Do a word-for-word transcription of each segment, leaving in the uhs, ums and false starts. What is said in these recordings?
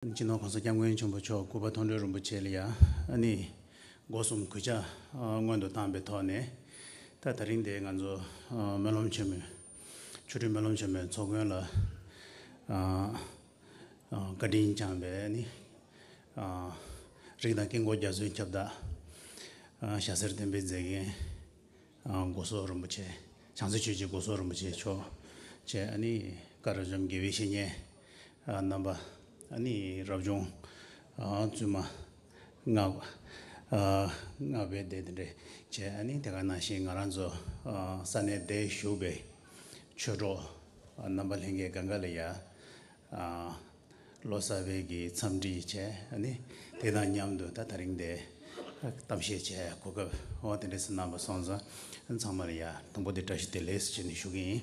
སྤྱི་ནོར་༸གོང་ས་༸སྐྱབས་མགོན་ཆེན་པོ་མཆོག་སྐུ་པར་མཐོང་གྲོལ་རིན་པོ་ཆེ་ལ་ཡ་ཨ་ནི་སྒོ་གསུམ་གུས་ཕྱག་ཨ་སྔོན་དུ་བཏང་བའི་ཐོག་ནས། ད་དེ་རིང་འདི་ང་ཚོ་ཨ་སྨོན་ལམ་ཆེན་མོའི་ཆོ་འཕྲུལ་སྨོན་ལམ་ཆེན་མོའི་ཚོགས་མགོན་ལ་ཨ་ཨ་བཀའ་དྲིན་བསྐྱངས་པའི་ཨ་ནི་ཨ་རིགས་དང་དཀྱིལ་འཁོར་རྒྱ་མཚོའི་ཁྱབ་བདག་ཨ་ཞྭ་སེར་བསྟན་པའི་མཛེས་རྒྱན་ཨ་སྒོ་བཟོ་རིན་པོ་ཆེ། བྱང་རྩེ་ཆོས་རྗེ་སྒོ་བཟོ་རིན་པོ་ཆེ་མཆོག་བཅས་ཨ་ནི་བཀའ་དྲིན་ཅན་དགེ་བའི་བཤེས་གཉེན་ཨ་རྣམ་པ། ཨ་ནི་རབ་བྱུང་ཨ་བཙུན་མ་སྔགས་ཨ་སྔགས་པའི་སྡེ་དེ་འདྲ་བཅས། ཨ་ནི་དེ་ག་ནང་བཞིན་ང་རང་ཚོ་ཨ་ས་གནས་འདིར་བཞུགས་པའི་ཆོས་གྲོགས་ཨ་རྣམ་པ་ལྷན་རྒྱས་གང་ག་ལ་ཡ་ཨ་ལོ་གསར་པའི་གི་འཚམས་འདྲི་བཅས། ཨ་ནི་དེ་དང་མཉམ་དུ་ད་དེ་རིང་འདིར་གཏམ་བཤད་བྱེད་གོ་སྐབས་འོ་དེ་འདྲ་ཞིག་གནང་བ་སོང་ཙང་ཚང་མ་ལ་ཡ་དང་པོ་དེ་བཀྲ་ཤིས་བདེ་ལེགས་ཞེས་ནས་ཞུ་གི་ཡིན།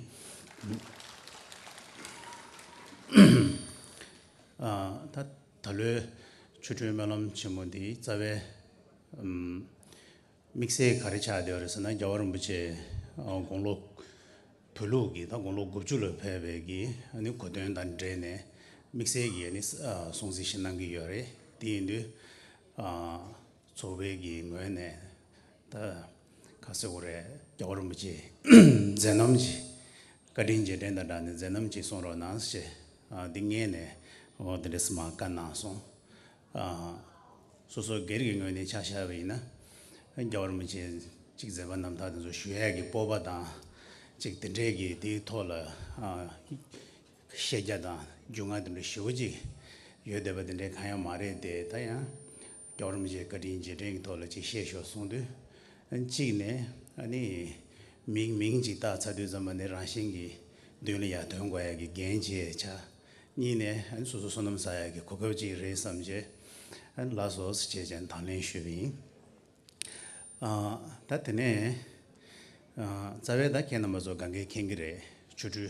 ཨ་ད་ད་ལོའི་ཆོ་འཕྲུལ་སྨོན་ལམ་ཆེན་མོ་འདི་རྩ་བའི་ཨམ་དམིགས་བསལ་ག་རེ་ཆགས་བསྡད་ཡོད་རེད་ཟེར་ན། རྒྱལ་བ་རིན་པོ་ཆེ་ཨ་དགུང་ལོ་བོད་ལུགས་ཀྱི་ད་དགུང་ལོ་དགུ་བཅུ་ལ་ཕེབས་པའི་གི་ཨ་ནི་གོ་སྟོན་དང་འབྲེལ་ནས་དམིགས་བསལ་གྱི་ཨ་ནི་ཨ་སྲུང་བརྩི་ཞིག་གནང་གི་ཡོད་རེད། དེ་ཡིན་དུས་ཨ་ཚོགས་པའི་གི་ངོས་ནས་ད་ག་ཟེར་དགོས་རེད། རྒྱལ་བ་རིན་པོ་ཆེའི་མཛད་རྣམ་ཅིག་བཀའ་དྲིན་རྗེས་དྲན་དང་སྦྲགས་ནས་མཛད་རྣམ་ཅིག་གསུང་རོགས་གནང་ཞེས་ཨ་འདི་སྔོན་ནས་འོ་དེ་འདྲ་སེ་མར་བཀའ་གནང་སོང་། ཨ་སོ་སོ་སྒེར་གྱི་ངོས་ནས་ཆ་བཞག་པ་ཡིན་ན། རྒྱལ་བ་རིན་པོ་ཆེ་གཅིག་མཛད་པ་རྣམ་ཐར་དེ་ཚོ་ཞུ་ཡས་ཀྱི་སྤོབས་པ་དང་། གཅིག་དེ་འདྲའི་གི་དེའི་ཐོག་ལ་ཨ་ཤེས་རྒྱ་དང་རྒྱུས་མངའ་དེ་འདྲ་ཞེ་པོ་ཅིག་ཡོད་བསྡད་པ་དེ་འདྲའི་གང་ཡང་མ་རེད་དེ། ད་ཡང་རྒྱལ་བ་རིན་པོ་ཆེའི་བཀའ་དྲིན་རྗེས་དྲན་གྱི་ཐོག་ལ་ཅིག་བཤད་ཤོག་གསུང་དུས། གཅིག་ནས་ཨ་ནི་མིང་མིང་ཅིག་བཏགས་ཚར་དུས་ཙམ་པ་ནས་རང་བཞིན་གྱིས་མདུན་ལ་ཡར་ཐོན་དགོས་ཡ་གི་འགན་བྱས་ཆགས། གཉིས་ནས་ཨ་ནི་སོ་སོ་བསོད་ནམས་བསགས་ཡ་གི་གོ་སྐབས་ཅིག་རེད་བསམ་བྱས། ཨ་ནི་ལགས་སོ་ཟེར་བྱས་ཀྱང་དང་ལེན་ཞུས་པ་ཡིན། ཨ་ད་དེ་ནས་ཨ་རྩ་བའི་ད་ཁྱེད་རྣམ་པ་ཚོ་གང་གས་མཁྱེན་གྱི་རེད། ཆོ་འཕྲུལ་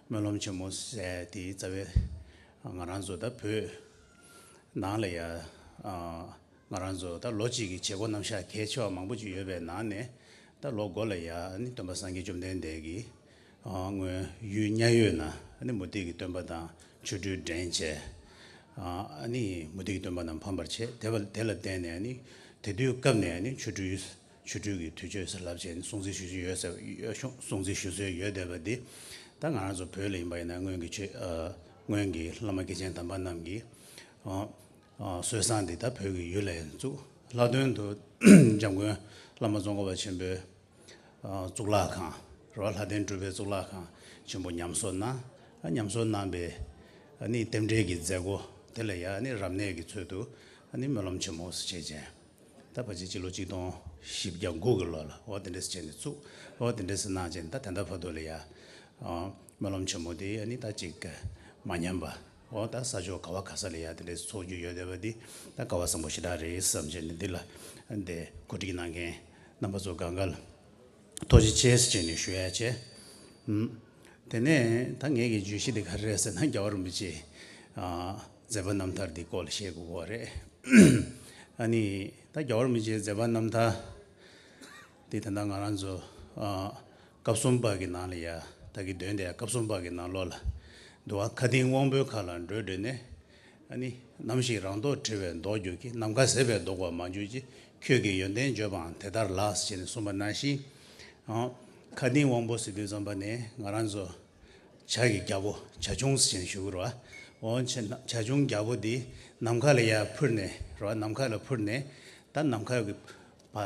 སྨོན་ལམ་ཆེན་མོ་ཟེར་དེ་རྩ་བའི་ང་རང་ཚོ་ད་བོད་ནང་ལ་ཡ་ཨ་ང་རང་ཚོ་ད་ལོ་གཅིག་གི་བྱེད་སྒོ་རྣམ་གཞག་གལ་ཆེ་བ་མང་པོ་ཅིག་ཡོད་པའི་ནང་ནས། ད་ལོ་འགོ་ལ་ཡ་ཨ་ནི་སྟོན་པ་སངས་རྒྱས་བཅོམ་ལྡན་འདས་ཀྱིས་ཨ་སྔོན་ཡུལ་གཉའ་ཡོས་ན་ཨ་ནི་མུ་སྟེགས་ཀྱི་སྟོན་པ་དང་ཆོ་འཕྲུལ་འགྲན་བྱས། ཨ་ནི་མུ་སྟེགས་ཀྱི་སྟོན་པ་རྣམས་ཕམ་པར་བྱས། དེ་བ་དེ་ལ་བརྟེན་ནས་ཨ་ནི་དེ་དུས་སྐབས་ནས་ཨ་ནི་ཆོ་འཕྲུལ་ཆོ་འཕྲུལ་གྱི་དུས་མཆོད་ཟེར་ལབ་བྱས་ནས་སྲུང་བརྩི་ཞུ་རྒྱུ་ཡོད་ཟེར། སྲུང་བརྩི་ཞུ་སྲོལ་ཡོད་བསྡད་པ་འདི། ད་ང་རང་ཚོ་བོད་ལ་ཡིན་པ་ཡིན་ན་སྔོན་གྱི་ཆོས་ཨ་སྔོན་གྱི་བླ་མ་དགེ་ཆེན་དམ་པ་རྣམས་ཀྱིས་ཨ་ཨ་སྲོལ་བཟང་འདི་ད་བོད་ཀྱི་ཡུལ་ལ་ཡང་བཙུགས། ལྷག་དོན་དུ་འཇམ་མགོན་བླ་མ་ཙོང་ཁ་པ་ཆེན་པོའི་ཨ་གཙུག་ལག་ཁང་རེད་བ། ལྷ་ལྡན་གྲུབ་པའི་གཙུག་ལག་ཁང་ཆེན་པོ་ཉམས་གསོ་གནང་། ཨ་ཉམས་གསོ་གནང་པའི་ཨ་ནི་རྟེན་འབྲེལ་གྱི་མཛད་སྒོ་དེ་ལ་ཡ་ཨ་ནི་རབ་གནས་ཀྱི་ཚུལ་དུ་ཨ་ནི་སྨོན་ལམ་ཆེན་མོ་ཟེར་བྱས་ཅན། ད་ཕལ་ཆེར་སྤྱི་ལོ་ཆིག་སྟོང་བཞི་བརྒྱ་དགུ་གི་ལོ་ལ་འོ་དེ་འདྲ་ཟེར་བྱས་ནས་བཙུགས། འོ་དེ་འདྲ་ཟེར་གནང་བྱས་ནས་ད་ད་ལྟ་བར་དུ་ལ་ཡ་ཨ་སྨོན་ལམ་ཆེན་མོ་དེ་ཨ་ནི་ད་ཅིག་མ་ཉམས་པ། འོ་ད་ས་ཕྱོགས་ག་བ་ག་ས་ལ་ཡ་དེ་འདྲ་ཚོགས་རྒྱུ་ཡོད་བསྡད་པ་འདི་ད་སྐལ་བ་བཟང་པོ་ཞེ་དྲག་རེད་བསམ་བྱས་ནས། འདི་ལ་འདི་གོ་སྒྲིག་གནང་མཁན་རྣམ་པ་ཚོ་གང་ག་ལ་ཐུགས་རྗེ་ཆེ་ཟེར་བྱས་ནས་ཞུ་ཡ་བྱས། ཨུམ། དེ་ནས་ད་ངེད་ཀྱི་བརྗོད་གཞི་འདི་ག་རེ་རེད་ཟེར་ན། རྒྱལ་བ་རིན་པོ་ཆེའི་ཨ་མཛད་པ་རྣམ་ཐར་འདི་སྐོར་ལ་བཤད་དགོས་ཀྱི་ཡོད་རེད། ཨ་ནི་ད་རྒྱལ་བ་རིན་པོ་ཆེའི་མཛད་པ་རྣམ་ཐར་འདི་ད་ལྟ་ང་རང་ཚོ་ཨ་སྐབས་གསུམ་པ་གི་ནང་ལ་ཡ་ད་གི་དོན་དེ་ཡ་སྐབས་གསུམ་པ་གི་ནང་ལོགས་ལ་འདུག་བ། མཁའ་ལྡིང་དབང་པོའི་མཁའ་ལ་བགྲོད་བགྲོད་ནས། ཨ་ནི་ནམ་ཞིག་རང་མདོག་བྲི་བའི་མདོག་འགྱུར་གྱི། ནམ་མཁའ་ཟད་པའི་ལྡོག་པར་མ་གྱུར་ཅིག་ཁྱོད་ཀྱི་ཡོན་ཏན་བརྗོད་པའང་དེ་ལྟར་ལགས། ཞེས་ནས་གསུངས་པ་ནང་བཞིན། ཨང་། མཁའ་ལྡིང་དབང་པོ་ཟེར་དུས་ཙམ་པ་ནས་ང་རང་ཚོ་བྱ་གི་རྒྱལ་པོ་བྱ་ཁྱུང་ཟེར་ནས་ཞུ་གི་རེད་བ། འོ་བྱ་བྱ་ཁྱུང་རྒྱལ་པོ་འདི་ནམ་མཁའ་ལ་ཡར་འཕུར་ནས་རེད་བ། ནམ་མཁའ་ལ་འཕུར་ནས་ད་ནམ་མཁའ་གི་བ་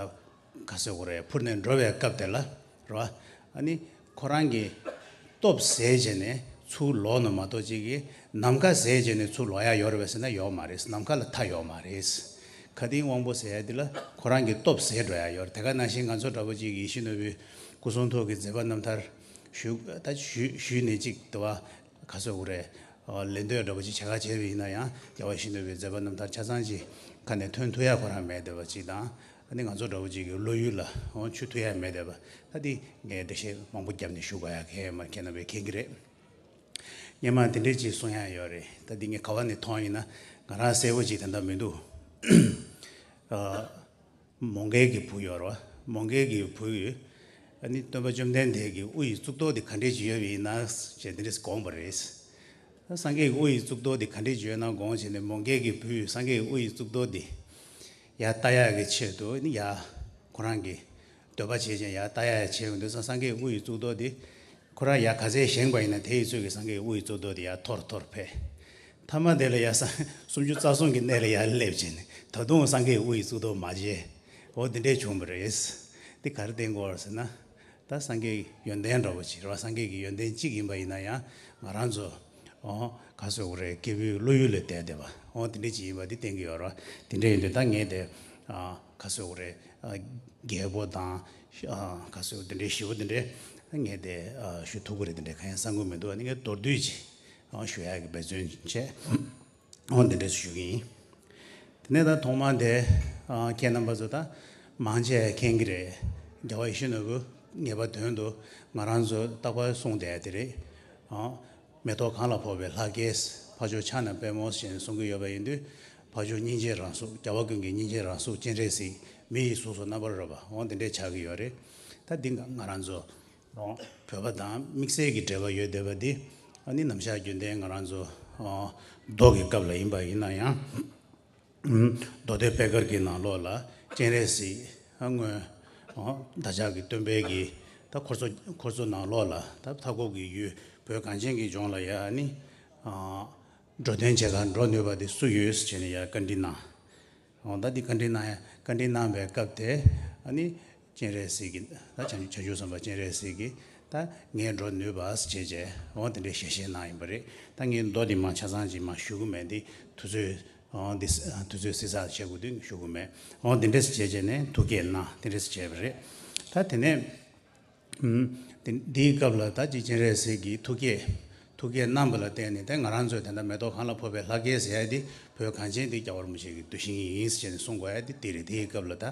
ག་ཟེར་དགོས་རེད། འཕུར་ནས་འགྲོ་བའི་སྐབས་དེ་ལ་རེད་བ། ཨ་ནི་ཁོ་རང་གི་སྟོབས་ཟད་བྱས་ནས་ཚུར་ལོག་ནས་མ་གཏོགས་ཅིག་གིས་ནམ་མཁའ་ཟད་བྱས་ནས་ཚུར་ལོག་ཡ་ཡོད་རེད་པས་ཟེར་ན་ཡོད་མ་རེད། ནམ་མཁའ་ལ་མཐའ་ཡོད་མ་རེད། མཁའ་ལྡིང་དབང་པོ་ཟེར་ཡ་འདི་ལ་ཁོ་རང་གི་སྟོབས་ཟད་འགྲོ་ཡ་ཡོད་རེད། དེ་ག་ནང་བཞིན་ང་ཚོ་འདྲ་པོ་ཅིག་ཡིད་བཞིན་ནོར་བུའི་སྐུ་གསུང་ཐུགས་ཀྱི་མཛད་པ་རྣམ་ཐར་ཞུ་ད་ཞུ་ཞུས་ནས་ཅིག་དེ་བ་ག་ཟེར་དགོས་རེད། ལད་ཟློས་འདྲ་པོ་ཅིག་བྱེད་ག་བྱས་པ་ཡིན་ན་ཡང་རྒྱལ་བ་ཡིད་བཞིན་ནོར་བུའི་མཛད་པ་རྣམ་ཐར་ཆ་ཚང་ཅིག་ཁ་ནས་ཐོན་ཐུབ་ཡ་ཁོ་རང་མེད་བསྡད་པ་ཅིག་དང་། ཨ་ནི་ང་ཚོ་འདྲ་བོ་ཅིག་གི་བློ་ཡུལ་ལ་འོང་ཆུད་ཐུབ་ཡ་མེད་བསྡད་པ། ད་འདི་ངས་འགྲེལ་བཤད་མང་པོ་བརྒྱབ་ནས་ཞུ་དགོས་ཡ་གང་ཡང་མ་མཁྱེན་ན་བས་མཁྱེན་གྱི་རེད། སྔོན་མ་དེ་འདྲས་ཅིག་གསུང་ཡ་ཡོད་རེད། ད་འདི་ངས་ག་བ་ནས་མཐོང་ཡིན་ན་ང་རང་གསལ་པོ་ཅིག་ད་ལྟ་མི་འདུག་ཨ། མོའུ་འགལ་གྱི་བུ་ཡོད་རེད་བ། མོའུ་འགལ་གྱི་བུ་ཡོད། ཨ་ནི་སྟོན་པ་བཅོམ་ལྡན་འདས་ཀྱི་དབུ་ཡི་གཙུག་ཏོར་དེ་ག་འདྲས་ཅིག་ཡོད་པ་ཡིན་ན་ཞེས་དེ་འདྲས་དགོངས་པ་རེད། ད་སངས་རྒྱས་ཀྱི་དབུ་ཡི་གཙུག་ཏོར་འདི་ག་འདྲས་བརྗོད་ན་དགོངས་བྱས་ནས་མོའུ་འགལ་གྱི་བུས་སངས་རྒྱས་ཀྱི་དབུ་ཡི་གཙུག་ཏོར་འདི་ཡར་ལྟ་ཡག་གི་ཆེད་དུ་ནི་ཡར་ཁོ་རང་གི་འདོད་པ་བྱེད་ཅིང་ཡར་ལྟ་ཡག་བྱེད་ཡོང་དུས་ཙང་སངས་རྒྱས་ཀྱི་དབུ་ཡི་གཙུག་ཏོར་འདི་ཁོ་རང་ཡར་ག་ཚད་བཞེངས་པ་ཡིན་ན་དེ་ཡི་ཚོད་ཀྱིས་སངས་རྒྱས་ཀྱི་དབུ་ཡི་གཙུག་ཏོར་འདི་ཡར་འཐོར་འཐོར་འཕེལ། མཐའ་མ་དེ་ལ་ཡར་སངས་སུམ་ཅུ་རྩ་གསུམ་གྱི་གནས་ལ་ཡར་སླེབས་བྱས་ནས་ད་དུང་སངས་རྒྱས་ཀྱི་དབུ་ཡི་གཙུག་ཏོར་མ་མཇལ། འོ་འདི་འདྲས་བྱུང་བ་རེད། འདི་ག་རེ་བསྟན་གྱི་ཡོད་རེད་ཟེར་ན། ད་སངས་རྒྱས་ཀྱི་ཡོན་ཏན་འདྲ་བོ་ཅིག་རེད་བ། སངས་རྒྱས་ཀྱི་ཡོན་ཏན་གཅིག་ཡིན་པ་ཡིན་ན་ཡང་ང་རང་ཚོ་ཨོ་ག་ཟེར་དགོས་རེད། སྐྱེས་བུའི་བློ་ཡུལ་ལ་བསྡད་བསྡད་པ་ཨོ་དེ་འདྲ་ཅིག་ཡིན་པ་འདི་བསྟན་གྱི་ཡོད་རེད་བ། དེ་འདྲ་ཡིན་དུས་ད་ངས་དེ་ཨ་ག་ཟེར་དགོས་རེད། ཨ་རྒྱལ་པོ་དང་ཨ་ག་ཟེར་དགོས་དེ་འདྲའི་ཞེ་པོ་དེ་འདྲ་ངས་དེ་ཨ་ཞུ་ཐུབ་ཀྱི་རེད། དེ་འདྲ་གང་ཡང་བསམ་གྱི་མི་འདུག་ཨ་ནི་ངས་མདོར་བསྡུས་ཅིག་ཨ་ཞུ་ཡག་གི་འབད་བརྩོན་བྱས། འོ་འདི་འདྲས་ཞུ་གི་ཡིན། དེ་ནས་ད་ཐོག་མར་དེ་ཨ་ཁྱེད་རྣམ་པ་ཚོ་ད་མང་ཆེ་མཁྱེན་གྱི་རེད། རྒྱལ་བ་ཡིད་བཞིན་ནོར་བུ་ངེས་པ་དོན་དུ་ང་རང་ཚོ་རྟག་པར་གསུངས་བསྡད་དེ་རེད། ཨ་མེ་ཏོག་གང་ལ་ཕོག་པའི་ལྷ་སྐལ། ཕ་ཇོ་ཕྱག་ན་པདྨོ་ཞེས་གསུང་གི་ཡོད་པ་ཡིན་དུས། ཕ་ཇོ་སྙིང་རྗེའི་རང་གཟུགས། རྒྱལ་བ་ཀུན་གྱི་སྙིང་རྗེའི་རང་གཟུགས་སྤྱན་རས་གཟིགས། མི་ཡི་གཟུགས་སུ་རྣམ་པར་རོལ་པ། འོ་འདི་འདྲས་ཆགས་ཀྱི་ཡོད་རེད། ད་འདི་ང་ང་རང་ཚོ་ཨོ་བོད་པ་དང་དམིགས་བསལ་གྱི་འབྲེལ་བ་ཡོད་བསྡད་པ་འདི་ཨ་ནི་ནམ་ཞག་རྒྱུན་ལྡན་ང་རང་ཚོ་ཨོ་མདོ་གི་སྐབས་ལ་ཡིན་པ་ཡིན་ན་ཡང་། ཨུམ་མདོ་སྡེ་པད་དཀར་གྱི་ནང་ལོགས་ལ་སྤྱན་རས་གཟིགས་ཨ་སྔོན་ཨོ་བདག་ཅག་གི་སྟོན་པའི་གི་ད་འཁོར་ཚོ་འཁོར་ཚོ་ནང་ལོགས་ལ་ད་མཐའ་འཁོབ་ཀྱི་ཡུལ་བོད་གངས་ཅན་གྱི་ལྗོངས་ལ་ཡ་ཨ་ནི་ཨ་འགྲོ་དོན་བྱེད་གར་འགྲོ་ནུས་པ་དེ་སུ་ཡོད་ཟེར་བྱས་ནས་ཡ་བཀའ་འདྲི་གནང་། འོ་ད་འདི་བཀའ་འདྲི་གནང་ཡ་བཀའ་འདྲི་གནང་བའི་སྐབས་དེ་ཨ་ནི་སྤྱན་རས་གཟིགས་ཀྱིས་ད་བྱང་ཆུབ་སེམས་དཔའ་སྤྱན་རས་གཟིགས་ཀྱིས་ད་ངས་འགྲོ་ནུས་པ་ཟེར་བྱས་བྱས་འོ་དེ་འདྲའི་ཞལ་བཞེས་གནང་ཡིན་པ་རེད། ད་ངས་མདོ་འདི་མ་ཆ་ཚང་ཅིག་མ་ཞུ་གི་མེད། འདི་དུས་ཚོད་འོ་འདི་དུས་ཚོད་བསྲི་ཚགས་བྱེད་དགོས་དུས་ཞུ་གི་མེད། འོ་དེ་འདྲས་བྱས་བྱས་ནས་ཐུགས་བསྐྱེད་གནང་དེ་འདྲས་བྱས་པ་རེད། ད་དེ་ནས། ཨུམ། དེ་འདིའི་སྐབས་ལ་ད་ཅིག་སྤྱན་རས་གཟིགས་ཀྱིས་ཐུགས་བསྐྱེད་ཐུགས་བསྐྱེད་གནང་བ་ལ་བརྟེན་ནས་ད་ང་རང་ཚོས་ད་ལྟ་མེ་ཏོག་གང་ལ་ཕོག་པའི་ལྷ་སྐལ་ཟེར་ཡ་དེ་བོད་གངས་ཅན་དེ་རྒྱལ་བ་རིན་པོ་ཆེ་གི་གདུལ་ཞིང་ཡིན་ཟེར་ནས་གསུང་དགོས་ཡ་དེ་དེ་རེད། དེའི་སྐབས་ལ་ད་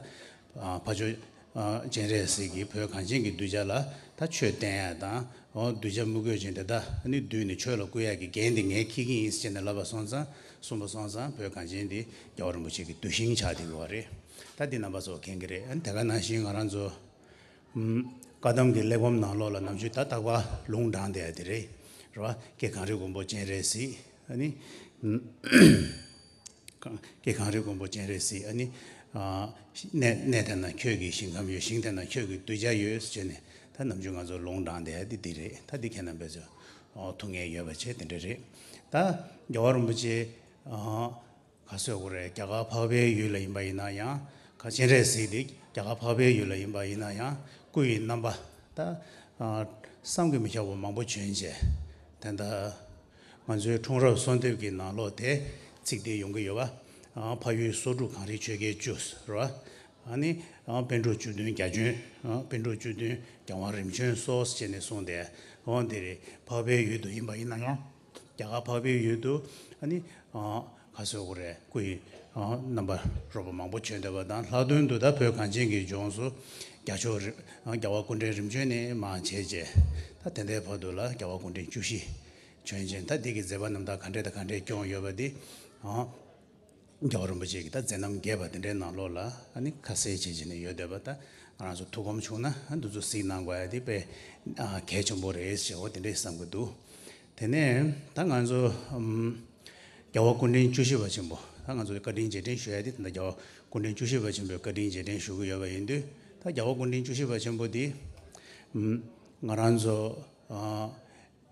ཨ་ཕ་ཇོ་ཨ་སྤྱན་རས་གཟིགས་ཀྱིས་བོད་གངས་ཅན་གྱི་གདུལ་བྱ་ལ་ད་ཆོས་བསྟན་ཡ་དང་འོ་གདུལ་བྱ་མི་དགོས་ཅན་དེ་དག་ནི་བསྡུས་ནས་ཆོས་ལ་བསྐུལ་ཡ་གི་འགན་དེ་ངས་འཁྱེར་གྱི་ཡིན་ཟེར་ནས་ལབ་པ་སོང་ཙང་གསུངས་པ་སོང་ཙང་བོད་གངས་ཅན་དེ་རྒྱལ་བ་རིན་པོ་ཆེ་གི་གདུལ་ཞིང་ཆགས་བསྡད་ཡོད་རེད། ད་འདི་རྣམ་པ་ཚོ་མཁྱེན་གྱི་རེད། ཨ་ནི་དེ་ག་ནང་བཞིན་ང་རང་ཚོ། ཨུམ། བཀའ་གདམས་ཀྱི་གླེགས་བམ་ནང་ལོགས་ལ་ནམ་རྒྱུན་ད་རྟག་པར་ལུང་དྲངས་བསྡད་ཡ་དེ་རེད། རེད་བ། སྐྱེ་གངས་རི་མགོན་པོ་སྤྱན་རས་གཟིགས། ཨ་ནི། ཨུམ། སྐྱེ་གངས་རི་མགོན་པོ་སྤྱན་རས་གཟིགས། ཨ་ནི། ཨ་གནས་གནས་དེ་ན་ཁྱོད་ཀྱི་ཞིང་ཁམས་ཡོད། ཞིང་དེ་ན་ཁྱོད་ཀྱི་གདུལ་བྱ་ཡོད་ཟེར་ནས་ད་ནམ་རྒྱུན་ང་ཚོ་ལུང་དྲངས་བསྡད་ཡ་དེ་འདི་རེད། ད་འདི་ཁྱེད་རྣམ་པས་ཚོ་ཨོ་ཐུགས་མངའ་ཡོད་པ་བྱས་དེ་འདྲ་རེད། ད་རྒྱལ་བ་རིན་པོ་ཆེ་ཨ། ག་ཟེར་དགོས་རེད། རྒྱ་གར་འཕགས་པའི་ཡུལ་ལ་ཡིན་པ་ཡིན་ན་ཡང་། ག་སྤྱན་རས་གཟིགས་འདི་རྒྱ་གར་འཕགས་པའི་ཡུལ་ལ་ཡིན་པ་ཡིན་ན་ཡང་སྐུ་ཡི་རྣམ་པ་ད་ཨ་བསམ་གྱིས་མི་ཁྱབ་པ་མང་པོ་བྱོན་བྱས། ད་ལྟ་ང་ཚོའི་འཁྲུངས་རབས་གསོལ་འདེབས་ཀྱི་ནང་ལོགས་དེ་ཚིག་དེ་ཡོང་གི་ཡོད་པ། ཨ་འཕགས་ཡུལ་སོག་ཕྲུག་གངས་རི་ཆོས་རྒྱལ་བཅུ་ཟེར་བ། ཨ་ནི་ཨ་པཎ་གྲུབ་བཅུ་བདུན་རྒྱ་ཁྱོན། ཨ་པཎ་གྲུབ་བཅུ་བདུན་རྒྱལ་དབང་རིམ་བྱོན་སོགས་བྱས་ནས་གསུངས་ཏེ། འོ་འདི་རེད། འཕགས་པའི་ཡུལ་དུ་ཡིན་པ་ཡིན་ན་ཡང་། རྒྱ་གར་འཕགས་པའི་ཡུལ་དུ་ཨ་ནི་ཨ་ག་ཟེར་དགོས་རེད། སྐུ་ཡི་ཨ་རྣམ་པ་རོལ་པ་མང་པོ་བྱོན་བསྡད་པ་དང་། ལྷག་དོན་དུ་ད་བོད་གངས་ཅན་གྱི་ལྗོངས་སུ་རྒྱ་མཚོ་རི་ཨ་རྒྱལ་བ་སྐུ་ཕྲེང་རིམ་བྱོན་ནས་མར་བྱས་རྗེས་ད་དེ་འདྲའི་བར་དུ་ལ་རྒྱལ་བ་སྐུ་ཕྲེང་བཅུ་བཞི་བྱོན་ཅིང་། ད་འདི་གི་མཛད་པ་རྣམ་ཐར་ག་འདྲས་དང་ག་འདྲས་སྐྱོང་ཡོད་པ་འདི་ཨ། རྒྱལ་བ་རིན་པོ་ཆེ་གི་ད་མཛད་རྣམ་རྒྱས་པ་དེ་འདྲའི་ནང་ལོགས་ལ་ཨ་ནི་ཁ་གསལ་བྱེད་བྱས་ནས་ཡོད་བསྡད་པ། ད་ང་རང་ཚོ་ཐུགས་ཁོམ་བྱུང་ན་ཨ་འདི་ཚོ་གཟིགས་གནང་དགོས་ཡ་དེ་དཔེ་ཨ་གལ་ཆེན་པོ་རེད་ཟེར་འོ་དེ་འདྲས་བསམ་གྱི་འདུག་དེ་ནས་ད་ང་ཚོ་ཨམ་རྒྱལ་བ་སྐུ་ཕྲེང་བཅུ་བཞི་པ་ཆེན་པོ། ད་ང་ཚོ་བཀའ་དྲིན་རྗེས་དྲན་ཞུ་ཡ་དེ་ད་ལྟ་རྒྱལ་བ་སྐུ་ཕྲེང་བཅུ་བཞི་པ་ཆེན་པོའི་བཀའ་དྲིན་རྗེས་དྲན་ཞུ་གི་ཡོད་པ་ཡིན་དུས། ད་རྒྱལ་བ་སྐུ་ཕྲེང་བཅུ་བཞི་པ་ཆེན་པོ་དེ་ཨམ་ང་རང་ཚོ་ཨ།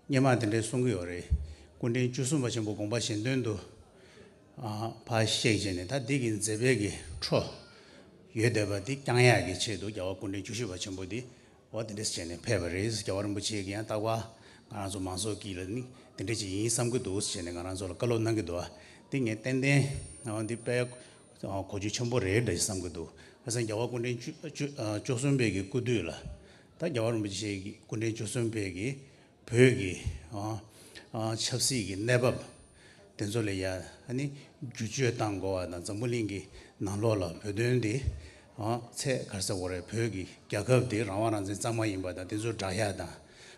སྔོན་མ་དེ་འདྲའི་གསུང་གི་ཡོད་རེད། སྐུ་ཕྲེང་བཅུ་གསུམ་པ་ཆེན་པོ་དགོངས་པ་གཞན་དོན་དུ་ཨ་ཕར་གཤེགས་བྱས་ནས། ད་འདི་གི་མཛད་པའི་གི་འཕྲོ་ཡོད་བསྡད་པ་འདི་བསྐྱང་ཡག་གི་ཆེད་དུ་རྒྱལ་བ་སྐུ་ཕྲེང་བཅུ་བཞི་པ་ཆེན་པོ་འདི་འོ་དེ་འདྲས་བྱས་ནས་ཕེབས་པ་རེད། རྒྱལ་བ་རིན་པོ་ཆེ་གིས་ཡང་རྟག་པར་ང་རང་ཚོ་མང་ཚོགས་ཀྱི་ལ་ནི་དེ་འདྲས་ཅིག་ཡིན་བསམ་གྱི་འདུག་ཟེར་ནས་ང་རང་ཚོ་ལ་བཀའ་སློབ་གནང་གི་འདུག་འདི་ངས་ཏན་ཏན་འོ་འདི་དཔེ་གོ་རྒྱུ་ཆེན་པོ་རེད་འདྲ་ཞིག་བསམ་གྱི་འདུག་ཁ་སང་རྒྱལ་བ་སྐུ་ཕྲེང་བཅུ་བཅུ་བཅུ་གསུམ་པའི་གི་སྐུ་དུས་ལ། ད་རྒྱལ་བ་རིན་པོ་ཆེ་གི་སྐུ་ཕྲེང་བཅུ་གསུམ་པའི་གི་བོད་ཀྱི་ཨ་ཨ་ཆབ་སྲིད་ཀྱི་གནས་བབ་དེ་ཚོ་ལ་ཡ་ཨ་ནི་བསྒྱུར་བཅོས་གཏང་དགོས་པ་དང་། འཛམ་བུ་གླིང་གི་ནང་ལོགས་ལ་བོད་དོན་འདི་ཨ་ཚད་ག་རེ་ཟེར་དགོས་རེད། བོད་ཀྱི་རྒྱལ་ཁབ་འདི་རང་དབང་རང་བཙན་གཙང་མ་ཡིན་པ་དང་དེ་ཚོ་བསྒྲགས་ཡ་དང་།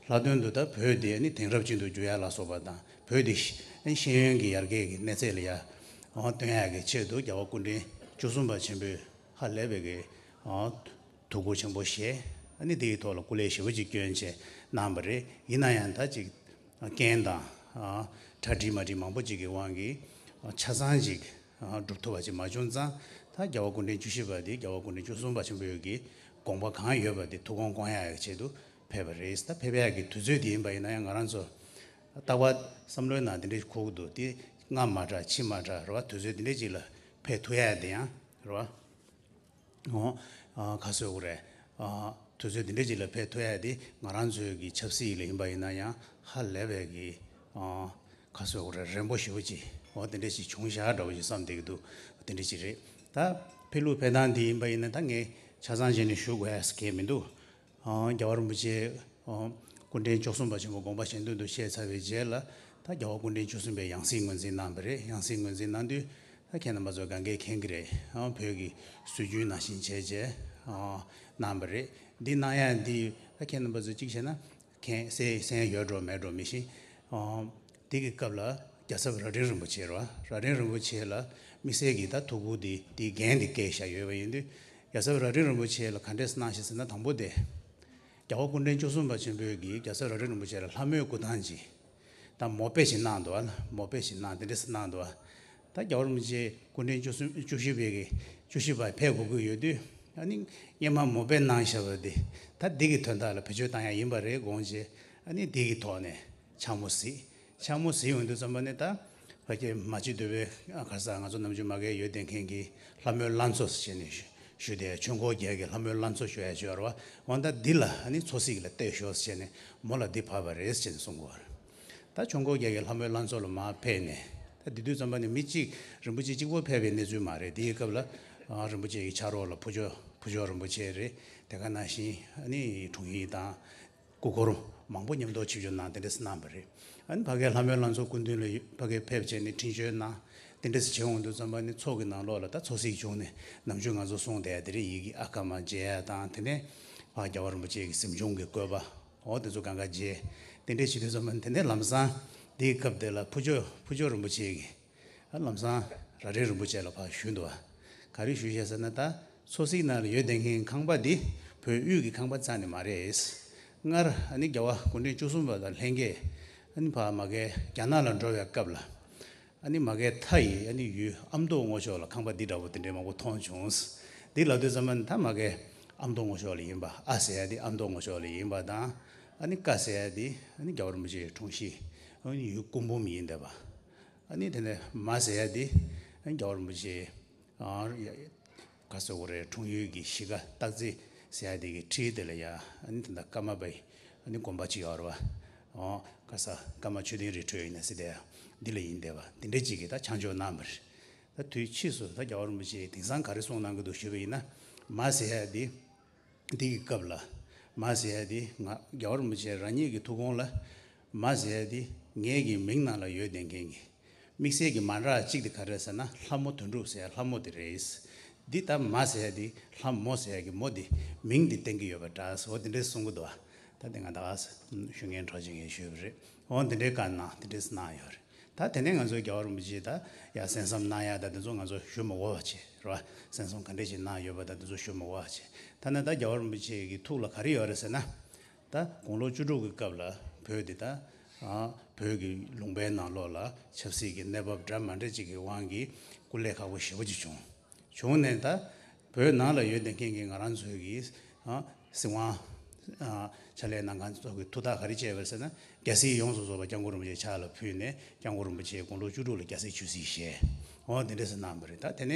ལྷག་དོན་དུ་ད་བོད་འདི་ཨ་ནི་དེང་རབས་ཅན་དུ་བསྒྱུར་ཡ་ལ་སོགས་པ་དང་། བོད་འདི་ཤེས་ཡོན་གྱི་ཡར་རྒྱས་ཀྱི་གནས་ཚད་ལ་ཡ་ཨ་བཏོན་ཡ་གི་ཆེད་དུ་རྒྱལ་བ་སྐུ་ཕྲེང་བཅུ་གསུམ་པ་ཆེན་པོས་ཧ་ལས་པའི་གི་ཨ་ཐུགས་ཁུར་ཆེན་པོ་བཞེས། ཨ་ནི་དེའི་ཐོག་ལ་སྐུ་ལས་ཞེ་པོ་ཅིག་བསྐྱོན་བྱས་གནང་བ་རེད། ཡིན་ན་ཡང་ད་ཅིག་རྐྱེན་དང་ ཨ་གྲ་སྒྲིག་མ་སྒྲིག་མང་པོ་ཅིག་གི་དབང་གིས་ཨ་ཆ་ཚང་ཅིག་ཨ་སྒྲུབ་ཐུབ་པ་ཅིག་མ་བྱུང་ཙང་། ད་རྒྱལ་བ་སྐུ་ཕྲེང་བཅུ་བཞི་པ་དེ་རྒྱལ་བ་སྐུ་ཕྲེང་བཅུ་གསུམ་པ་ཆེན་པོའི་གི་དགོངས་པ་གང་ཡོད་པ་དེ་ཐུགས་དགོངས་སྐོང་ཡག་གི་ཆེད་དུ་ཕེབས་པ་རེད། ད་ཕེབས་ཡག་གི་དུས་ཚོད་དེ་ཡིན་པ་ཡིན་ན་ཡང་ང་རང་ཚོ་རྟག་པར་བསམ་བློའི་ནང་དེ་འདྲ་འཁོར་གྱི་འདུག་དེ་སྔ་མ་དྲགས་ཕྱི་མ་དྲགས་རེད་བ། དུས་ཚོད་དེ་འདྲ་ཅིག་ལ་ཕེབས་ཐུབ་ཡག་དེ་ཡང་རེད་བ། འོ། ཨ་ག་ཟེར་དགོས་རེད། ཨ་དུས་ཚོད་འདི་འདྲ་ཅིག་ལ་ཕེབས་ཐུབ་ཡ་དེ་ང་རང་ཚོའི་གི་ཆབ་སྲིད་ལ་ཡིན་པ་ཡིན་ན་ཡང་ཧ་ལས་པའི་གི་ཨ་ག་ཟེར་དགོས་རེད། རན་པོ་ཞེ་པོ་ཅིག་འོ་དེ་འདྲ་ཞིག་བྱུང་བཞག་འདྲ་བོ་ཞིག་བསམ་བསྡད་ཀྱི་འདུག་དེ་འདྲ་ཅིག་རེད། ད་ཕེབས་ལུགས་ཕེབས་སྟངས་འདི་ཡིན་པ་ཡིན་ན་ད་ངས་ཆ་ཚང་བྱས་ནས་ཞུ་དགོས་ཡ་གང་ཡང་མི་འདུག་ཨ་རྒྱལ་བ་རིན་པོ་ཆེ་ཨ་སྐུ་ཕྲེང་བཅུ་གསུམ་པ་ཆེན་པོ་དགོངས་པ་གཞན་དོན་དུ་གཤེགས་ཚར་བའི་རྗེས་ལ། ད་རྒྱལ་བ་སྐུ་ཕྲེང་བཅུ་གསུམ་པའི་ཡང་སྲིད་ངོས་འཛིན་གནང་བ་རེད། ཡང་སྲིད་ངོས་འཛིན་གནང་དུས་ད་ཁྱེད་རྣམ་པ་ཚོ་གང་གས་མཁྱེན་གྱི་རེད། ཨ་བོད་ཀྱི་སྲོལ་རྒྱུན་ནང་བཞིན་བྱས་རྗེས་ཨ་གནང་བ་རེད། འདི་གནང་ཡ་འདི་ད་ཁྱེད་རྣམ་པ་ཚོ་གཅིག་བྱས་ན་མཁྱེན་གསལ་གསལ་ཡོད་འགྲོ་མེད་འགྲོ་མི་ཤེས། ཨ་དེ་གི་སྐབས་ལ་རྒྱལ་ཚབ་རྭ་སྒྲེང་རིན་པོ་ཆེ་རེད་བ། རྭ་སྒྲེང་རིན་པོ་ཆེ་ལ་དམིགས་བསལ་གྱི་ད་ཐུགས་ཁུར་དེ་དེའི་འགན་དེ་བཀལ་བཞག་ཡོད་པ་ཡིན་དུས། རྒྱལ་ཚབ་རྭ་སྒྲེང་རིན་པོ་ཆེ་ལ་ག་འདྲས་གནང་ཞེས་ཟེར་ན། དང་པོ་དེ། རྒྱལ་བ་སྐུ་ཕྲེང་བཅུ་གསུམ་པ་ཆེན་པོས་ཀྱིས་རྒྱལ་ཚབ་རྭ་སྒྲེང་རིན་པོ་ཆེ་ལ་ལྷ་མོའི་སྐུ་ཐང་ཅིག་དང་མོ་པེ་ཞིག་གནང་འདུག་བ། མོ་པེ་ཞིག་གནང་དེ་འདྲས་གནང་འདུག་བ། ད་རྒྱལ་བ་རིན་པོ་ཆེ་སྐུ་ཕྲེང་བཅུ་གསུམ་བཅུ་བཞི་པའི་གི་བཅུ་བཞི་པ་ཕེབས་དགོས་ཀྱི་ཡོད་དུས། ཨ་ནི་སྔོན་མ་མོ་པེ་གནང་བཞག་པ་དེ་ད་འདི་གི་དོན་དག་ལ་བེད་སྤྱོད་བཏང་ཡ་ཡིན་པ་རེད་དགོངས་བྱས། ཨ་ནི་འདི་གི་ཐོག་ནས་འཕྱ་སྨོད་གཟིགས། འཕྱ་སྨོད་གཟིགས་ཡོང་དུས་ཙམ་པ་ནས་ད། ཕ་གི་མ་གཅིག་འདུས་པའི་ཨ་ག་ས་ང་ཚོ་ནམ་རྒྱུན་མ་གིར་ཡོད་བསྡད་མཁན་གྱི་ལྷ་མོའི་བླ་མཚོ་ཟེར་བྱས་ནས་ཞུ་ཞུ་དེ། ཆོས་འཁོར་རྒྱལ་གྱི་ལྷ་མོའི་བླ་མཚོ་ཞུ་ཡ་ཅིག་ཡོད་རེད་བ། འོ་ད་འདི་ལ་ཨ་ནི་མཚོ་གཟིགས་ལ་གཏད་ཤོག་ཟེར་བྱས་ནས་མོ་ལ་འདི་བབས་པ་རེད་ཟེར་བྱས་ནས་གསུང་གི་ཡོད་རེད། ད་ཆོས་འཁོར་རྒྱལ་གྱི་ལྷ་མོའི་བླ་མཚོ་ལ་མར་ཕེབས་ནས། ད་འདི་དུས་ཙམ་པ་ནི་མི་གཅིག་རིན་པོ་ཆེ་གཅིག་པོ་ཕེབས་པའི་གནས་ཚུལ་མ་རེད། དེའི་སྐབས་ལ་ཨ་རིན་པོ་ཆེ་གི་ཕྱག་རོགས་ལ་ཕུར་ལྕོག་ཕུར་ལྕོག་རིན་པོ་ཆེ་རེད། དེ་ག་ནང་བཞིན་ཨ་ནི་དྲུང་ཡིག་དང་། སྐུ་འཁོར་མང་པོ་མཉམ་དུ་ཆིབས་བསྒྱུར་གནང་དེ་འདྲས་གནང་བ་རེད། ཨ་ནི་ཕ་གིར་ལྷ་མོའི་བླ་མཚོ་སྐུ་མདུན་ལ་ཕ་གིར་ཕེབས་བྱས་ནས་འཕྲིན་བཅོལ་གནང་། དེ་འདྲས་བྱེད་འོང་དུས་ཙམ་པ་ནི་མཚོ་གི་ནང་ལོགས་ལ་ད་མཚོ་གཟིགས་བྱུང་ནས་ནམ་རྒྱུན་ང་ཚོ་གསུང་བསྡད་དེ་རིང་ཡི་གེ་ཨ་ཀ་མ་མཇལ་ཡ་དང་། དེ་ནས་ཕ་རྒྱལ་བ་རིན་པོ་ཆེ་གི་གཟིམ་ཆུང་གི་བཀོད་པ་འོ་དེ་ཚོ་གང་ག་མཇལ། དེ་འདྲས་བྱེད་དུས་ཙམ་པ་ནི་དེ་ནས་ལམ་སང་དེའི་སྐབས་དེ་ལ་ཕུར་ལྕོག་ཕུར་ལྕོག་རིན་པོ་ཆེ་གི་ཨ་ལམ་སང་རྭ་སྒྲེང་རིན་པོ་ཆེ་ལ་ཕར་ཞུས་འདུག་བ། ག་རེ་ཞུས་བྱས་ཟེར་ན། ད་མཚོ་གཟིགས་ནང་ལ་ཡོད་བསྡད་མཁན་ཁང་པ་འདི་བོད་དབུས་ཀྱི་ཁང་པ་རྩ་ནས་མ་རེད། སྔར་ཨ་ནི་རྒྱལ་བ་སྐུ་ཕྲེང་བཅུ་གསུམ་པ་དང་ལྷན་རྒྱས་ཨ་ནི་ཕར་མ་གིར་རྒྱ་ནག་ལ་འགྲོ་བའི་སྐབས་ལ། ཨ་ནི་མ་གིའི་མཐའ་ཡི་ཨ་ནི་ཡུལ་ཨ་མདོ་སྔོ་ཕྱོགས་ལ་ཁང་པ་འདི་འདྲ་བོ་དེ་འདྲའི་མང་པོ་མཐོང་བྱུང་། འདི་ལབ་དུས་ཙམ་པ་ནི་ད་མ་གིའི་ཨ་མདོ་སྔོ་ཕྱོགས་ལ་ཡིན་པ། ཨ་ཟེར་ཡ་འདི་ཨ་མདོ་སྔོ་ཕྱོགས་ལ་ཡིན་པ་དང་། ཨ་ནི་ཀ་ཟེར་ཡ་འདི་ཨ་ནི་རྒྱལ་བ་རིན་པོ་ཆེའི་འཁྲུངས་གཞིས་ཨ་ནི་ཡུལ་སྐུ་འབུམ་ཡིན་བསྡད་པ། ཨ་ནི་དེ་ནས་མ་ཟེར་ཡ་དེ་རྒྱལ་བ་རིན་པོ་ཆེ་ཨ་ག་ཟེར་དགོས་རེད། འཁྲུངས་ཡུལ་གྱི་གཞིས་ཀ་སྟག་རྩེ་ཟེར་ཡ་དེ་གི་འཁྲིས་དེ་ལ་ཡ་ཨ་ནི་ད་ལྟ་ཀརྨ་པའི་ཨ་ནི་དགོན་པ་ཅིག་ཡོད་རེད་བ། ཨོ་ག་ས་ཀརྨ་ཆོས་ལྡན་རི་ཁྲོད་ཡིན་ན་ཟེར་དེ་འདི་ལ་ཡིན་བསྡད་པ་དེ་འདྲ་ཅིག་གིས་ད་ཆ་འཇོག་གནང་བ་རེད། ད་དུས་ཕྱིས་སུ་ད་རྒྱལ་བ་རིན་པོ་ཆེས་དེང་སང་ག་རེ་གསུངས་གནང་གི་འདུག་ཞུས་པ་ཡིན་ན། མ་ཟེར་ཡ་དེ། འདི་གི་སྐབས་ལ་མ་ཟེར་ཡ་དེ་ང་རྒྱལ་བ་རིན་པོ་ཆེ་རང་ཉིད་ཀྱི་ཐུགས་དགོངས་ལ། མ་ཟེར་ཡ་དེ་ངེད་ཀྱི་མིང་ནང་ལ་ཡོད་བསྡད་མཁན་གྱི་དམིགས་བསལ་གྱི་མ་འདྲ་གཅིག་དེ་ག་རེ་ཟེར་ན། ལྷ་མོ་དོན་གྲུབ་ཟེར་ཡ་ལྷ་མོ་དེ་རེད། འདི་ལྟར་མ་ཟེར་ཡ་དེ་ལྷ་མོ་ཟེར་ཡ་གི་མོ་དེ་མིང་དེ་བསྟན་གྱི་ཡོད་པ་འདྲ་ཟེར་འོ་དེ་འདྲས་གསུང་གི་འདུག་བ། ད་དེ་ང་ད་ཞུ་མཁན་གྲོགས་ཅིག་ངས་ཞུས་པ་རེད། འོ་དེ་འདྲའི་བཀའ་གནང་དེ་འདྲས་གནང་ཡོད་རེད། ད་དེ་ནས་ང་ཚོའི་རྒྱལ་བ་རིན་པོ་ཆེ་ད་ཡ་གསན་བསམ་གནང་ཡ་ད་དེ་ཚོ་ང་ཚོ་ཞུ་མི་དགོས་པ་བྱས་རེད་བ། གསན་བསམ་ག་འདྲས་ཞིག་གནང་ཡོད་པ་ད་དེ་ཚོ་ཞུ་མི་དགོས་པ་བྱས། ད་ནི་ད་རྒྱལ་བ་རིན་པོ་ཆེ་གི་ཐུགས་ལ་ག་རེ་ཡོད་རེད་ཟེར་ན། ད་དགུང་ལོ་བཅུ་དྲུག་གི་སྐབས་ལ་བོད་འདི་ད་ཨ་བོད་ཀྱི་ལུང་པའི་ནང་ལོགས་ལ་ཆབ་སྲིད་ཀྱི་གནས་བབ་འདྲ་མ་འདྲ་ཅིག་གི་དབང་གིས་སྐུ་ལས་ཁག་པོ་ཞེ་པོ་ཅིག་བྱུང་། བྱུང་ནས་ད་བོད་ནང་ལ་ཡོད་བསྡད་མཁན་གྱི་ང་རང་ཚོའི་གི་ཨ་སྲིད་དབང་ཨ་ཕྱག་ལས་གནང་མཁན་ཚོ་གི་ཐུགས་ཐག་ག་རེ་བཅད་པ་ཟེར་ན། རྒྱལ་སྲིད་ཡོངས་སུ་རྫོགས་པ་སྐྱབས་མགོན་རིན་པོ་ཆེའི་ཕྱག་ལ་ཕུལ་ནས་སྐྱབས་མགོན་རིན་པོ་ཆེ་དགུང་ལོ་བཅུ་དྲུག་ལ་རྒྱལ་སྲིད་ཆོས་སྲིད་བཞེས། འོ་དེ་འདྲ་ཟེར་གནང་བ་རེད། ད་དེ་ནས་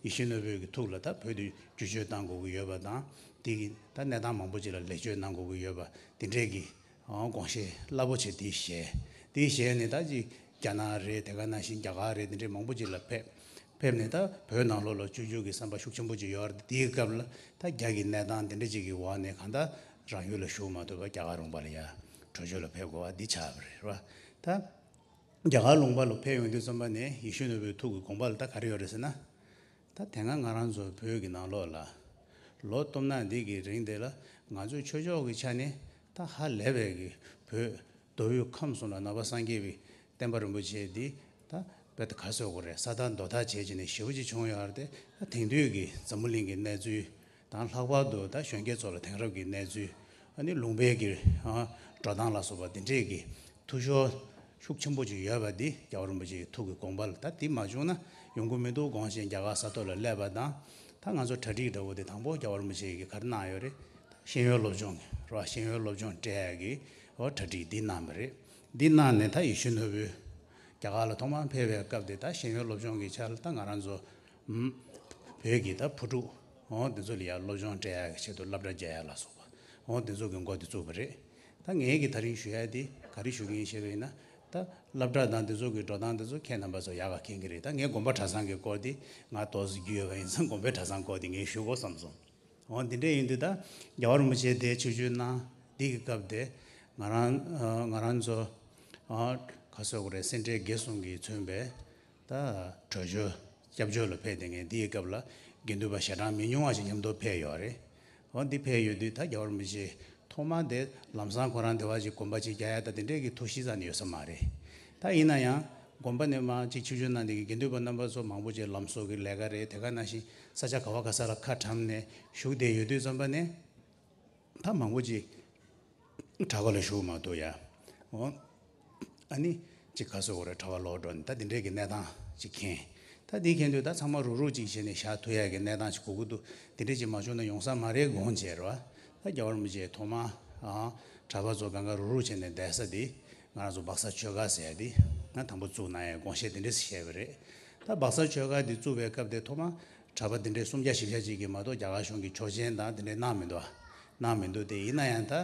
ཡིད་བཞིན་ནོར་བུའི་གི་ཐུགས་ལ་ད་བོད་དུ་བསྒྱུར་བཅོས་གཏང་དགོས་ཀྱི་ཡོད་པ་དང་། དེ་གི་ད་གནས་སྟངས་མང་པོ་ཅིག་ལ་ལེགས་བཅོས་གནང་དགོས་ཀྱི་ཡོད་པ་དེ་འདྲས་ཀྱི་ཨང་དགོངས་བཞེས་རླབས་པོ་ཆེ་དེ་བཞེས། དེ་བཞེས་ནས་ད་ཅིག་རྒྱ་ནག་རེད། དེ་ག་ནང་བཞིན་རྒྱ་གར་རེད། དེ་འདྲའི་མང་པོ་ཅིག་ལ་ཕེབས། ཕེབས་ནས་ད་བོད་ནང་ལོགས་ལ་བསྐྱོད་རྒྱུ་གི་བསམ་པ་ཤུགས་ཆེན་པོ་ཅིག་ཡོད་རེད། དེའི་སྐབས་ལ་ད་རྒྱ་གི་གནས་སྟངས་དེ་འདྲ་ཅིག་གི་འོག་ནས་གང་ལྟར་རང་ཡུལ་ལ་བཞུགས་མ་ཐུབ་པར་རྒྱ་གར་ལུང་པ་ལ་ཡ་བྲོས་བྱོལ་ལ་ཕེབས་དགོས་པ་འདི་ཆགས་པ་རེད་བ། ད་རྒྱ་གར་ལུང་པ་ལ་ཕེབས་ཡོང་དུས་ཙམ་པ་ནས་ཡིད་བཞིན་ནོར་བུའི་ཐུགས་ཀྱི་དགོངས་པ་ལ་ད་ག་རེ་ཡོད་རེད་ཟེར་ན། ད་དེ་སྔ་ང་རང་ཚོ་བོད་ཀྱི་ནང་ལོགས་ལ་ལོ་སྟོང་ཕྲག་འདི་གི་རིང་དེ་ལ་ང་ཚོའི་ཆོས་ཕྱོགས་ཀྱི་ཆ་ནས་ད་ཧ་ལས་པའི་གི་བོད་མདོ་དབུས་ཁམས་གསུམ་ལ་ནང་པ་སངས་རྒྱས་པའི་བསྟན་པ་རིན་པོ་ཆེ་འདི་ད་དཔེ་ད་ག་ཟེར་དགོས་རེད། ས་དང་རྡོ་ཐག་བྱས་བྱས་ནས་ཞེ་པོ་ཅིག་བྱུང་ཡོད་རེད་དེ། ད་དེང་དུས་ཀྱི་འཛམ་བུ་གླིང་གི་གནས་ཚུལ་དང་། ལྷག་པར་དུ་ད་གཞོན་སྐྱེས་ཚོ་ལ་དེང་རབས་ཀྱི་གནས་ཚུལ། ཨ་ནི་ལུང་པའི་གི་ཨ་འགྲོ་སྟངས་ལ་སོགས་པ་འདི་འདྲས་ཀྱི་འཐུས་ཤོར་ ཤུགས་ཆེན་པོ་ཅིག་ཡོད་པ་འདི་རྒྱལ་བ་རིན་པོ་ཆེའི་ཐུགས་ཀྱི་དགོངས་པ་ལ། ད་འདི་མ་བྱུང་ན་ཡོང་གི་མི་འདུག་དགོངས་བཞིན་རྒྱ་གར་ས་ཐོག་ལ་སླེབས་པ་དང་། ད་ང་ཚོ་གྲ་སྒྲིག་འདྲ་བོ་དེ་དང་པོ་རྒྱལ་བ་རིན་པོ་ཆེ་གིས་ག་རེ་གནང་ཡོད་རེད། ད་ཤེས་ཡོན་སློབ་སྦྱོང་གི་རོ། ཤེས་ཡོན་སློབ་སྦྱོང་སྤྲད་ཡག་གི་འོ་གྲ་སྒྲིག་འདི་གནང་བ་རེད། འདི་གནང་ནས་ད་ཡིད་བཞིན་ནོར་བུ་རྒྱ་གར་ལ་ཐོག་མར་ཕེབས་པའི་སྐབས་དེ། ད་ཤེས་ཡོན་སློབ་སྦྱོང་གི་ཆ་ལ་ད་ང་རང་ཚོ་ཨུམ་བོད་ཀྱི་ད་བུ་ཕྲུག་འོ་འདི་ཚོ་ལ་ཡང་སློབ་སྦྱོང་སྤྲད་ཡག་གི་ཆེད་དུ་སློབ་གྲྭ་རྒྱག་ཡག་ལ་སོགས་པ་འོ་འདི་ཚོ་གི་འགོ་དེ་བཙུགས་པ་རེད། ད་ངས་ཀྱི་ད་རིང་ཞུ་ཡག་འདི་ག་རེ་ཞུ་གི་ཡིན་ཞེས་པ་ཡིན་ན། ད་སློབ་གྲྭ་དང་འདི་ཚོ་གི་འགྲོ་སྟངས་འདི་ཚོ་ཁྱེད་རྣམ་པ་ཚོ་ཡག་ག་མཁྱེན་གྱི་རེད། ད་ངས་དགོན་པ་གྲྭ་ཚང་གི་སྐོར་འདི་ང་ཏོག་ཙམ་རྒྱུས་ཡོད་པ་ཡིན་ཙང་། དགོན་པའི་གྲྭ་ཚང་སྐོར་འདི་ངས་ཞུ་དགོས་བསམ་སོང་། འོ་འདི་འདྲ་ཡིན་དུས་ད་རྒྱལ་བ་རིན་པོ་ཆེ་དེ་ཆིབས་བསྒྱུར་གནང་འདི་གི་སྐབས་དེ་ང་རང་ཨ་ང་རང་ཚོ་ཨ་ག་ཟེར་དགོས་རེད། སེ་འབྲས་དགེ་གསུམ་གྱིས་མཚོན་པའི་ད་གྲོས་ཆོད་སྐྱབས་བཅོལ་ལ་ཕེབས་བསྡད་མཁན་འདི་ཡི་སྐབས་ལ་དགེ་འདུན་པ་ཞལ་གྲངས་མི་ཉུང་བ་ཞིག་མཉམ་དུ་ཕེབས་ཡོད་རེད། འོ་འདི་ཕེབས་ཡོད་དུས་ད་རྒྱལ་བ་རིན་པོ་ཆེ་ཐོག་མ་དེ་ལམ་སང་ཁོ་རང་དེ་བ་ཞིག་དགོན་པ་ཅིག་རྒྱག་ཡ་ད་དེ་འདྲས་ཀྱི་ཐུགས་གཞི་རྩ་ནས་ཡོད་ས་མ་རེད། ད་ཡིན་ན་ཡང་དགོན་པ་ནས་མར་ཅིག་ཆིབས་བསྒྱུར་གནང་དེ་གི་དགེ་འདུན་པ་རྣམ་པ་ཚོ་མང་པོ་ཅིག་ལམ་བཟོ་གི་ལས་ཀ་རེད། དེ་ག་ནང་བཞིན་ས་ཆ་ག་བ་ག་ས་ལ་ཁ་གྲམ་ནས་བཞུགས་བསྡད་ཡོད་དུས་ཙམ་པ་ནས། ད་མང་པོ་ཅིག་གྲྭ་པ་ལ་ཞུགས་མ་ཐུབ་ཡ། འོ། ཨ་ནི་ཅིག་ག་ཟེར་དགོས་རེད། གྲྭ་པ་ལོག་འགྲོ་ནས་ད་འདི་འདྲས་ཀྱི་གནས་སྟངས་ཅིག་མཁྱེན། ད་འདི་མཁྱེན་དུས་ད་ཚང་མ་རུག་རུག་ཅིག་བྱས་ནས་བཞག་ཐུབ་ཡ་གི་གནས་སྟངས་ཅིག་དགོས་ཀྱི་འདུག་འདི་འདྲས་ཅིག་མ་བྱུང་ན་ཡོང་ས་མ་རེད་དགོངས་བྱས་རེད་བ། ད་རྒྱལ་བ་རིན་པོ་ཆེ་ཐོག་མ་ཨ་གྲྭ་པ་ཚོ་གང་ག་རུག་རུག་བྱས་ནས་བསྡད་ས་འདི་ང་རང་ཚོ་སྦག་ས་ཆོས་སྒར་ཟེར་ཡ་འདི་ང་དང་པོ་བཙུགས་གནང་ཡའི་དགོངས་བཞེད་འདི་འདྲས་བཞེས་པ་རེད། ད་སྦག་ས་ཆོས་སྒར་འདི་བཙུགས་པའི་སྐབས་དེ་ཐོག་མ་གྲྭ་པ་འདི་འདྲའི་སུམ་བརྒྱ་བཞི་བརྒྱ་ཅིག་གིས་མ་གཏོགས་རྒྱ་གར་གཞུང་གིས་ཆོག་མཆན་དང་འདི་འདྲའི་གནང་མི་འདུག་གནང་མི་འདུག་དེ་ཡིན་ན་ཡང་ད་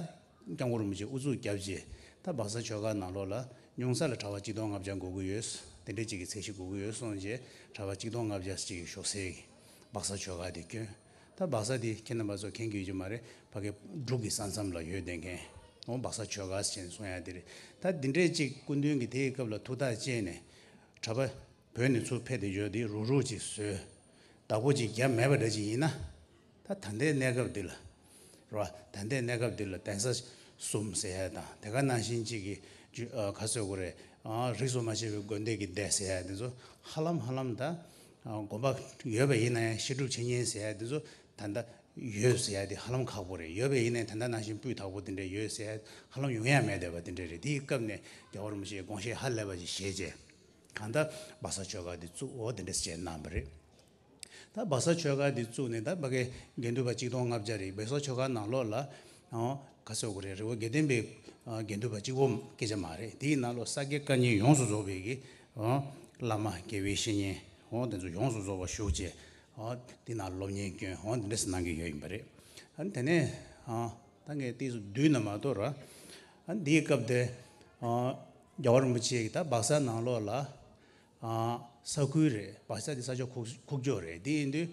སྐྱབས་མགོན་རིན་པོ་ཆེ་ཨུ་ཚུགས་བརྒྱབ་རྗེས་ད་སྦག་ས་ཆོས་སྒར་ནང་ལོགས་ལ་ཉུང་ས་ལ་གྲྭ་པ་གཅིག་སྟོང་ལྔ་བརྒྱ་དགོས་ཀྱི་ཡོད། དེ་འདྲའི་ཅིག་གི་ཚད་གཞི་དགོས་ཀྱི་ཡོད་གསུངས་རྗེས་གྲྭ་པ་གཅིག་སྟོང་ལྔ་བརྒྱ་ཅིག་གི་ཞུགས་སའི་སྦག་ས་ཆོས་སྒར་དེ་བསྐྱོན། ད་སྦག་ས་དེ་ཁྱེད་རྣམ་པ་ཚོ་མཁྱེན་གྱི་ཡོད་ཀྱི་མ་རེད། ཕ་གི་འབྲུག་གི་ས་མཚམས་ལ་ཡོད་བསྡད་མཁན་འོ་སྦག་ས་ཆོས་སྒར་ཟེར་ནས་གསུང་ཡ་དེ་རེད། ད་འདི་འདྲའི་ཅིག་སྐུ་མདུན་གྱིས་དེའི་སྐབས་ལ་ཐུགས་ཐག་བཅད་ནས་གྲྭ་པ་བོད་ནས་ཚུར་ཕེབས་བསྡད་ཡོད་དེ་རུག་རུག་ཅིག་བཟོས། བདག་པོ་ཅིག་བརྒྱབ་མེད་པ་འདྲ་ཅིག་ཡིན་ན། ད་ད་ལྟའི་གནས་སྐབས་འདི་ལ། རོ། ད་ལྟའི་གནས་སྐབས་འདི་ལ་གདན་ས་གསུམ་ཟེར་ཡ་དང་དེ་ག་ནང་བཞིན་ཅིག་གི་ཇུ་ཨ་ག་ཟེར་དགོས་རེད། ཨ་རིས་སུ་མ་ཆད་པའི་དགོན་སྡེ་གི་སྡེ་ཟེར་ཡ་འདི་ཚོ་ཧ་ལམ་ཧ་ལམ་ད་ཨ་དགོན་པ་ཡོད་པ་ཡིན་ན་ཡང་བཤད་སྒྲུབ་བྱེད་མཁན་ཟེར་ཡ་འདི་ཚོ་ད་ལྟ་ཡོད་ཟེར་ཡ་དེ་ཧ་ལམ་ཁག་པོ་རེད། ཡོད་པ་ཡིན་ན་ཡང་ད་ལྟ་ནང་བཞིན་སྤུས་དག་པོ་དེ་འདྲ་ཡོད་ཟེར་ཡ་ཧ་ལམ་ཡོང་ཡ་མེད་བསྡད་པ་དེ་འདྲ་རེད། དེའི་སྐབས་ནས་རྒྱལ་བ་རིན་པོ་ཆེས་དགོངས་བཞེད་ཧ་ལས་པ་ཞིག་བཞེས་རྗེས་གང་ལྟར་སྦག་ས་ཆོས་སྒར་འདི་བཙུགས། འོ་དེ་འདྲ་བྱས་གནང་བ་རེད། ད་སྦག་ས་ཆོས་སྒར་འདི་བཙུགས་ནས་ད་ཕ་གི་དགེ་འདུན་པ་གཅིག་སྟོང་ལྔ་བརྒྱ་རེད། སྦག་ས་ཆོས་སྒར་ནང་ལོགས་ལ་ཨོ་ག་ཟེར་དགོས་རེད། རི་བོ་དགེ་ལྡན་པའི་ཨ་དགེ་འདུན་པ་གཅིག་པོ་སྐད་ཆ་མ་རེད། དེའི་ནང་ལོགས་ས་དགེ་བཀའ་རྙིང་ཡོངས་སུ་རྫོགས་པའི་གི་ཨོ་བླ་མ་དགེ་བའི་བཤེས་གཉེན་ཨོ་དེ་ཚོ་ཡོངས་སུ་རྫོགས་པ་བཞུགས་བྱས་ཨོ་དེ་ནང་སློབ་གཉེར་སྐྱོན་ཨོ་དེ་འདྲ་ཞིག་གནང་གི་ཡོད་ཡིན་པ་རེད། ཨ་ནི་དེ་ནས་ཨ་ད་ངས་ཏོག་ཙམ་བསྡུས་ན་མ་གཏོགས་ར། ཨ་ནི་དེའི་སྐབས་དེ་ཨ་རྒྱལ་བ་རིན་པོ་ཆེ་གིས་ད་སྦག་ས་ནང་ལོགས་ལ། ཨ་ས་ཁུལ་རེད། སྦག་ས་དེ་ས་ཕྱོགས་ཁུག་ཁུག་ཀྱོག་རེད། དེ་ཡིན་དུས་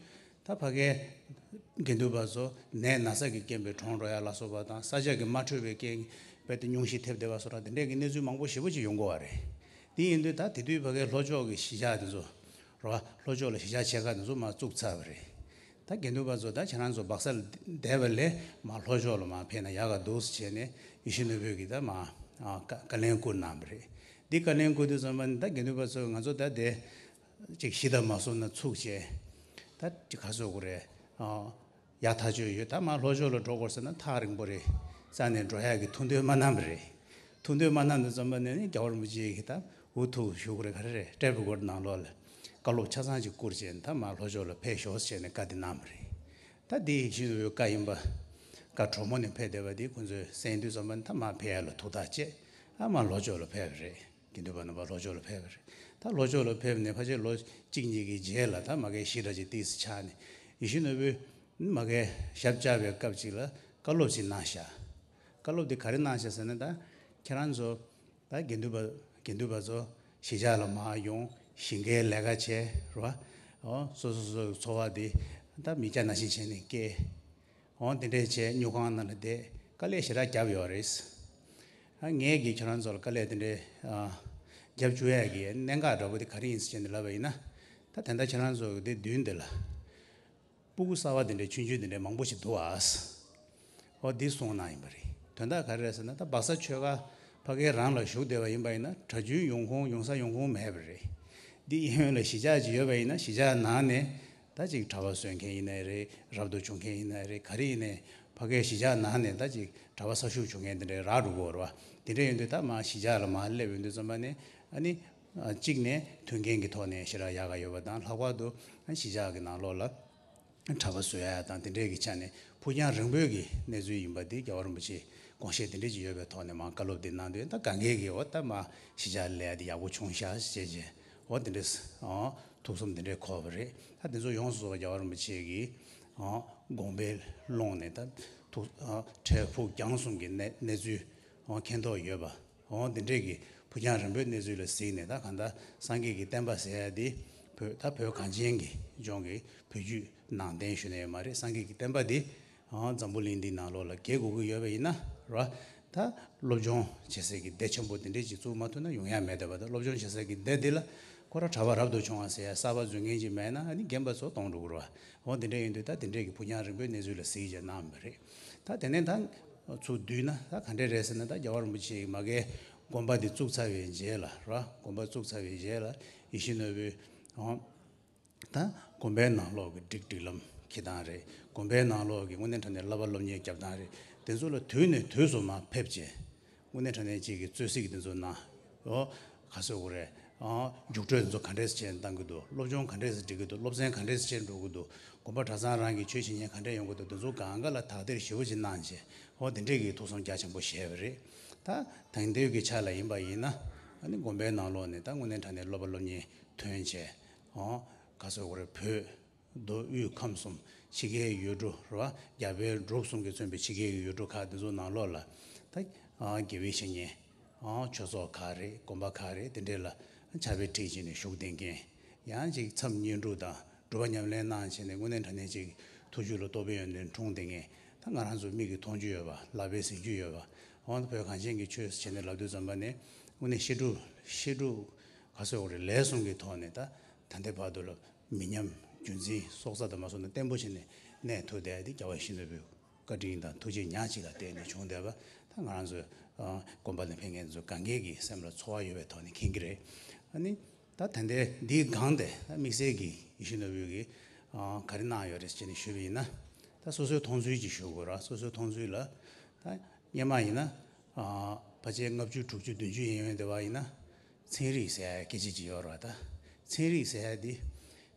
ད་ཕ་གའི་དགེ་འདུན་པ་ཚོ་ནད་ན་ཚ་གིས་རྐྱེན་པས་གྲོངས་འགྲོ་ཡ་ལ་སོགས་པ་དང་། ས་ཆ་གི་དམར་འཕྲོད་པའི་རྐྱེན་རྦད་དེ་སྙུང་གཞི་ཐེབས་བསྡད་པ་སོགས་ར་དེ་འདྲས་ཀྱི་གནས་ཚུལ་མང་པོ་ཞེ་པོ་ཅིག་ཡོང་གི་ཡོད་རེད། དེ་ཡིན་དུས་ད་དེ་དུས་ཕ་གའི་ལྷོ་ཕྱོགས་ཀྱི་གཞིས་ཆགས་དེ་ཚོ་རེད་བ། ལྷོ་ཕྱོགས་ལ་གཞིས་ཆགས་ཆེ་ཁག་དེ་ཚོ་མར་བཙུགས་ཚར་བ་རེད། ད་དགེ་འདུན་པ་ཚོ་ད་ཁྱེད་རང་ཚོ་སྦག་སར་བསྡད་པ་ལས་མར་ལྷོ་ཕྱོགས་ལ་མར་ཕེབས་ན་ཡག་ག་འདུག་ཟེར་བྱས་ནས་ཡིད་བཞིན་ནོར་བུ་གིས་ད་མར་ཨ་བཀའ་བཀའ་ལན་བསྐུར་གནང་བ་རེད། འདི་བཀའ་ལན་བསྐུར་དུས་ཙམ་པ་ནི་ད་དགེ་འདུན་པ་ཚོས་ང་ཚོ་ད་དེ་ཅིག་གཞི་དང་མ་བཟུང་ན་ཚུགས་བྱས། ད་ཅིག་ག་ཟེར་དགོས་རེད། ཨ་ཡག་ཐག་ཆོད་ཡོད། ད་མར་ལྷོ་ཕྱོགས་ལ་འགྲོ་དགོས་ཟེར་ན་ཐག་རིང་པོ་རེད། རྩ་ནས་འགྲོ་ཡག་གི་ཐུགས་འདུན་མ་གནང་བ་རེད། ཐུགས་འདུན་མ་གནང་དུས་ཙམ་པ་ནས་ནི་རྒྱལ་བ་རིན་པོ་ཆེ་གིས་ད་འུ་ཐུག་ཞུ་དགོས་རེད། ག་རེ་རེད། ཊེབ་རི་ཀོཌ་ནང་ལོགས་ལ་བཀའ་སློབ་ཆ་ཚང་ཅིག་བསྐུར་བྱས་ནས་ད་མར་ལྷོ་ཕྱོགས་ལ་ཕེབས་ཤོག་ཟེར་ནས་བཀའ་དེ་གནང་བ་རེད། ད་དེ་ཡིད་བཞིན་ནོར་བུའི་བཀའ་ཡིན་པ། བཀའ་གྲོས་མོལ་ནས་ཕེབས་བསྡད་པ་དེ་ཁོང་ཚོས་གསན་དུས་ཙམ་པ་ནི་ད་མར་ཕེབས་ཡ་ལ་ཐུགས་ཐག་བཅད། ཨ་མར་ལྷོ་ཕྱོགས་ལ་ཕེབས་པ་རེད། དགེ་འདུན་པ་རྣམ་པ་ལྷོ་ཕྱོགས་ལ་ཕེབས་པ་རེད། ད་ལྷོ་ཕྱོགས་ལ་ཕེབས་ནས་ཕལ་ཆེར་ལོ་གཅིག་གཉིས་ཀྱི་རྗེས་ལ་ད་མ་གིའི་གཞིས་འདྲ་ཅིག་ཏོག་ཙམ་ཆགས་ནས་ཡིད་བཞིན་ནོར་བུས་མ་གིའི་ཞབས་བཅགས་པའི་སྐབས་ཅིག་ལ་བཀའ་སློབ་ཅིག་གནང་བཞག་བཀའ་སློབ་དེ་ག་རེ་གནང་བཞག་ཟེར་ན། ད་ཁྱེད་རང་ཚོ་ད་དགེ་འདུན་པ་དགེ་འདུན་པ་ཚོ་གཞིས་ཆགས་ལ་མར་ཡོང་། ཞིང་ཁའི་ལས་ཀ་བྱེད་རོ། ཨོ་སོ་སོ་སོ་སོའི་འཚོ་བ་དེ་ད་མི་སྐྱ་ནང་བཞིན་བྱས་ནས་སྐྱེལ། འོ་དེ་འདྲས་བྱས་དངུལ་ཁང་ནང་ལ་བསྡད། དཀའ་ལས་ཞེ་དྲག་བརྒྱབ་ཡོད་རེད། ཨ་ངས་ཀྱིས་ཁྱེད་རང་ཚོ་ལ་དཀའ་ལས་དེ་འདྲས་ཨ་བརྒྱབ་བཅུག་ཡས་ཀྱི་གནད་འགག་འདྲ་པོ་དེ་ག་རེ་ཡིན་ཟེར་ནས་ལབ་པ་ཡིན་ན། ད་དེ་འདྲ་ཁྱེད་རང་ཚོ་གི་དེ་མདུན་དེ་ལ་སྤུ་གུ་གསར་བ་དེ་འདྲས་ཆུང་ཆུང་དེ་འདྲས་མང་པོ་ཞིག་འདུག་ཨ། འོ་འདི་གསུངས་གནང་ཡིན་པ་རེད། དོན་དག་ག་རེ་རེད་ཟེར་ན། ད་སྦག་ས་ཆོས་སྒར་ཕ་གིའི་རང་ལ་བཞུགས་བསྡད་པ་ཡིན་པ་ཡིན་ན་གྲྭ་རྒྱུན་ཡོང་ཁུངས་ཡོང་ས་ཡོང་ཁུངས་མེད་པ་རེད། འདི་གཡས་གཡོན་ལ་གཞིས་ཆགས་ཅིག་ཡོད་པ་ཡིན་ན་གཞིས་ཆགས་ནང་ནས་ད་ཅིག་གྲྭ་པ་བཟོ་མཁན་ཡིན་ནའི་རེད། རབ་ཏུ་བྱུང་མཁན་ཡིན་ནའི་རེད། ག་རེ་ཡིན་ནའི་ ཕ་གིའི་གཞིས་ཆགས་ནང་ནས་ད་ཅིག་གྲྭ་པ་གསར་ཞུགས་བྱུང་མཁན་དེ་འདྲའི་རག་འགྲོ་གི་ཡོད་རེད་བ། དེ་འདྲ་ཡིན་དུས་ད་མར་གཞིས་ཆགས་ལ་མར་སླེབས་ཡོང་དུས་ཙམ་པ་ནས་ཨ་ནི་གཅིག་ནས་མཐུན་རྐྱེན་གྱི་ཐོག་ནས་ཞེ་དྲག་ཡག་ག་ཡོད་པ་དང་། ལྷག་པར་དུ་གཞིས་ཆགས་ཀྱི་ནང་ལོགས་ལ་གྲྭ་པ་བཟོ་ཡ་དང་དེ་འདྲའི་གི་ཆ་ནས་ཕུགས་རྒྱང་རིང་པོའི་གི་གནས་ཚུལ་ཡིན་པ་འདི་རྒྱལ་བ་རིན་པོ་ཆེའི་དགོངས་བཞེད་དེ་འདྲ་ཅིག་ཡོད་པའི་ཐོག་ནས་མར་བཀའ་སློབ་འདི་གནང་དུས། ད་གང་གས་ཀྱིས་འོ་ད་མར་གཞིས་ཆགས་ལ་སླེབས་ཡ་འདི་ཡག་པོ་བྱུང་ཤག་ཅེས་བྱས་འོ་དེ་འདྲ་ཨ་ཐུགས་བསམ་དེ་འདྲ་འཁོར་བ་རེད། ད་དེ་ཚོ་ཡོངས་སུ་རྫོགས་པ་རྒྱལ་བ་རིན་པོ་ཆེ་གིས་ཨ་དགོངས་པའི་ཀློང་ནས་ད་ཐུགས་ཨ་འཕྲལ་ཕུགས་རྒྱང་གསུམ་གྱི་གནས་གནས་ཚུལ་ཨ་མཁྱེན་རྟོགས་ཡོད་པ། འོ་འདི་འདྲས་ཀྱི་ཕུགས་རྒྱང་རིང་པོའི་གནས་ཚུལ་ལ་གཟིགས་ནས། ད་གང་ལྟར་སངས་རྒྱས་ཀྱི་བསྟན་པ་ཟེར་ཡ་འདི་བོད་ད་བོད་གངས་ཅན་གྱི་ལྗོངས་ཀྱི་བོད་བརྒྱུད་ནང་བསྟན་ཞུ་ནས་ཡོད་མ་རེད། སངས་རྒྱས་ཀྱི་བསྟན་པ་འདི་ཨ་འཛམ་བུ་གླིང་འདི་ནང་ལོགས་ལ་རྒྱས་དགོས་ཀྱི་ཡོད་པ་ཡིན་ན་ར། ད་སློབ་སྦྱོང་བྱེད་སའི་གི་སྡེ་ཆེན་པོ་འདི་འདྲས་ཅིག་བཙུགས་མ་ཐུབ་ན་ཡོང་ཡ་མེད་བསྡད་པ་དང་། སློབ་སྦྱོང་བྱེད་སའི་གི་སྡེ་འདི་ལ་ཁོ་རང་གྲྭ་པ་རབ་ཏུ་བྱུང་བ་ཟེར་ཡ་གསར་པ་འཛུལ་མཁན་ཅིག་མེད་ན་ཨ་ནི་རྒན་པ་ཚོ་གཏོང་འགྲོ་གི་རེད་བ། འོ་འདི་འདྲས་ཡིན་དུས་ད་འདི་འདྲས་ཀྱི་ཕུགས་རྒྱང་རིང་པོའི་གནས་ཚུལ་ལ་གཟིགས་བྱས་གནང་བ་རེད། ད་དེ་ནས་ད་ཚུར་བསྡུས་ན་ད་ག་འདྲས་རེད་ཟེར་ན། ད་རྒྱལ་བ་རིན་པོ་ཆེ་མ་གིའི་དགོན་པ་འདི་བཙུགས་ཚར་བའི་རྗེས་ལ་ར། དགོན་པ་བཙུགས་ཚར་བའི་རྗེས་ལ་ཡིད་བཞིན་ནོར་བུའི་ཨོ་ད་དགོན་པའི་ནང་ལོགས་ཀྱི་སྒྲིག་སྒྲིག་ལམ་འཁྱེར་སྟངས་རེད། དགོན་པའི་ནང་ལོགས་ཀྱི་དངོས་གནས་དྲང་གནས་བསླབ་པ་སློབ་གཉེར་རྒྱབ་སྟངས་རེད། དེ་ཚོ་ལ་དུས་ནས་དུས་སུ་མར་ཕེབས་བྱས་དངོས་གནས་དྲང་གནས་ཅིག་གི་རྩོད་གཟིགས་དེ་ཚོ་གནང་། ཨོ་ག་ཟེར་དགོས་རེད། ཨོ་རྒྱུགས་སྤྲོད་དེ་ཚོ་ག་འདྲས་སེ་བྱས་ནས་བཏང་གི་འདུག་སློབ་སྦྱོང་ག་འདྲས་སེ་སྒྲིག་གི་འདུག་སློབ་ཚན་ག་འདྲས་སེ་བྱས་འགྲོ་གི་འདུག་དགོན་པ་གྲྭ་ཚང་རང་གི་ཆོས་བྱེད་མཁན་ག་འདྲས་ཡོང་གི་འདུག་དེ་ཚོ་སྒང་ག་ལ་དག་ཐེར་ཞིབ་པོ་ཅིག་གནང་བྱས། ཨོ་དེ་འདྲས་ཀྱི་ཐུགས་བསམ་རྒྱ་ཆེན་པོ་བཞེས་པ་རེད། ད་དེང་དུས་ཀྱི་ཆ་ལ་ཡིན་པ་ཡིན་ན་ཨ་ནི་དགོན་པའི་ནང་ལོགས་ནས་ད་དངོས་གནས་དྲང་གནས་བསླབ་པ་སློབ་གཉེར་ཐོན་བྱས། ཨོ་ག་ཟེར་དགོས་རེད། བོད་མདོ་དབུས་ཁམས་གསུམ་ཕྱི་རྒྱལ་ཡུལ་གྲུ་རེད་བ། རྒྱ་བལ་འབྲུག་གསུམ་གྱིས་མཚོན་པའི་ཕྱི་རྒྱལ་གྱི་ཡུལ་གྲུ་ཁག་འདི་ཚོ་ནང་ལོགས་ལ་ད་ཨ་དགེ་བའི་བཤེས་གཉེན་ཨ་ཆོས་ཚོགས་ཁག་རེད། དགོན་པ་ཁག་རེད། དེ་འདྲས་ལ་ཕྱག་དཔེ་ཁྲིད་བྱས་ནས་བཞུགས་བསྡད་མཁན། ཡང་ཅིག་མཚམས་བསྙེན་སྒྲུབ་དང་སྒྲུབ་པ་ཉམས་ལེན་གནང་བྱས་ནས་དངོས་གནས་དྲང་གནས་ཅིག་ཐུགས་རྒྱུད་ལ་རྟོགས་པའི་ཡོན་ཏན་འཁྲུངས་བསྡད་མཁན། ད་ང་རང་ཚོ་མིག་གིས་མཐོང་རྒྱུ་ཡོད་པ། ལག་པས་གཟིགས་རྒྱུ་ཡོད་པ། འོ་ན་བོད་གངས་ཅན་གྱི་ཆོས་ཟེར་བྱས་ནས་ལབ་དུས་ཙམ་པ་ནས་དངོས་གནས་བཤད་སྒྲུབ་བཤད་སྒྲུབ་ག་ཟེར་དགོས་རེད། ལས་གསུམ་གྱི་ཐོག་ནས་ད་ད་ལྟའི་བར་དུ་ལ་མི་ཉམས་རྒྱུན་འཛིན་སྲོག་རྩ་དང་མ་སོང་ན་བརྟན་པོ་བྱས་ནས་གནས་ཐུབ་བསྡད་དེ་རྒྱལ་བ་ཡིད་བཞིན་ནོར་བུའི་བཀའ་དྲིན་དང་ཐུགས་རྗེ་ཉག་གཅིག་ལ་བརྟེན་ནས་བྱུང་བསྡད་པ། ད་ང་རང་ཚོའི་ཨ་དགོན་པ་ནས་ཕེབས་མཁན་ཚོ་གང་གས་ཀྱི་སེམས་ལ་ཚོར་བ་ཡོད་པའི་ཐོག་ནས་མཁྱེན་གྱི་རེད། ཨ་ནི་ད་ད་ལྟའི་འདིའི་སྒང་དེ་ད་དམིགས་བསལ་གྱི་ཡིད་བཞིན་ནོར་བུ་གིས་ཨ་ག་རེ་གནང་ཡོད་རེད་ཅེས་ནས་ཞུས་པ་ཡིན་ན། ད་སོ་སོའི་མཐོང་ཚུལ་ཅིག་ཞུ་དགོས་ར། སོ་སོའི་མཐོང་ཚུལ་ལ་ད་སྔོན་མ་ཡིན་ན་ཨ་ཕལ་ཆེར་ལྔ་བཅུ་དྲུག་ཅུ་བདུན་ཅུ་ཡན་ཡོད་བསྡད་པ་ཡིན་ན། ཚན་རིག་ཟེར་ཡ་སྐད་ཆ་ཅིག་ཡོད་རེད་བ། ད་ཚན་རིག་ཟེར་ཡ་འདི་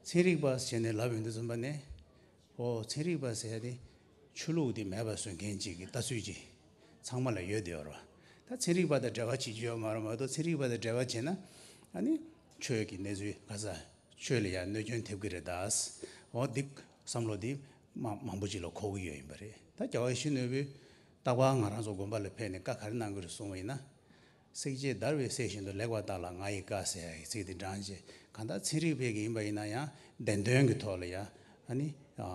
ཚན་རིག་པ་ཟེར་ནས་ལབ་ཡོང་དུས་ཙམ་པ་ནས། ཨོ་ཚན་རིག་པ་ཟེར་ཡ་དེ་ཆོས་ལུགས་དེ་མེད་པ་བཟོ་མཁན་ཅིག་གི་ལྟ་ཚུལ་ཅིག་ཚང་མ་ལ་ཡོད་དེ་ཡོད་རེད་བ། ད་ཚན་རིག་པ་དང་འབྲེལ་བ་བྱེད་རྒྱུ་ཡོད་མ་རེད། མ་གཏོགས་ཚན་རིག་པ་དང་འབྲེལ་བ་བྱས་ན་ཨ་ནི་ཆོས་ཀྱི་གནས་ཚུལ་ག་ས་ཆོས་ལ་ཡང་གནོད་སྐྱོན་ཐེབས་ཀྱི་རེད་ད། འོ་འདི་བསམ་བློ་འདི་མ་མང་པོ་ཅིག་ལ་འཁོར་གྱི་ཡོད་ཡིན་པ་རེད། ད་རྒྱལ་བ་ཡིད་བཞིན་ནོར་བུས་རྟག་པར་ང་རང་ཚོ་དགོན་པ་ལ་ཕེབས་ནས་བཀའ་ག་རེ་གནང་གི་རེད་གསུངས་པ་ཡིན་ན། བསྲེགས་བཅད་བརྡར་བའི་གསེར་བཞིན་དུ། ལེགས་པར་བརྟགས་ལ་ང་ཡི་བཀའ་ཟེར་ཡ་གི་ཚིག་དེ་དྲངས་བྱས། གང་ལྟར་ཚན་རིག་པས་ཀྱི་ཡིན་པ་ཡིན་ན་ཡང་བདེན་དོན་གྱི་ཐོག་ལ་ཡང་ཨ་ནི་ཨ་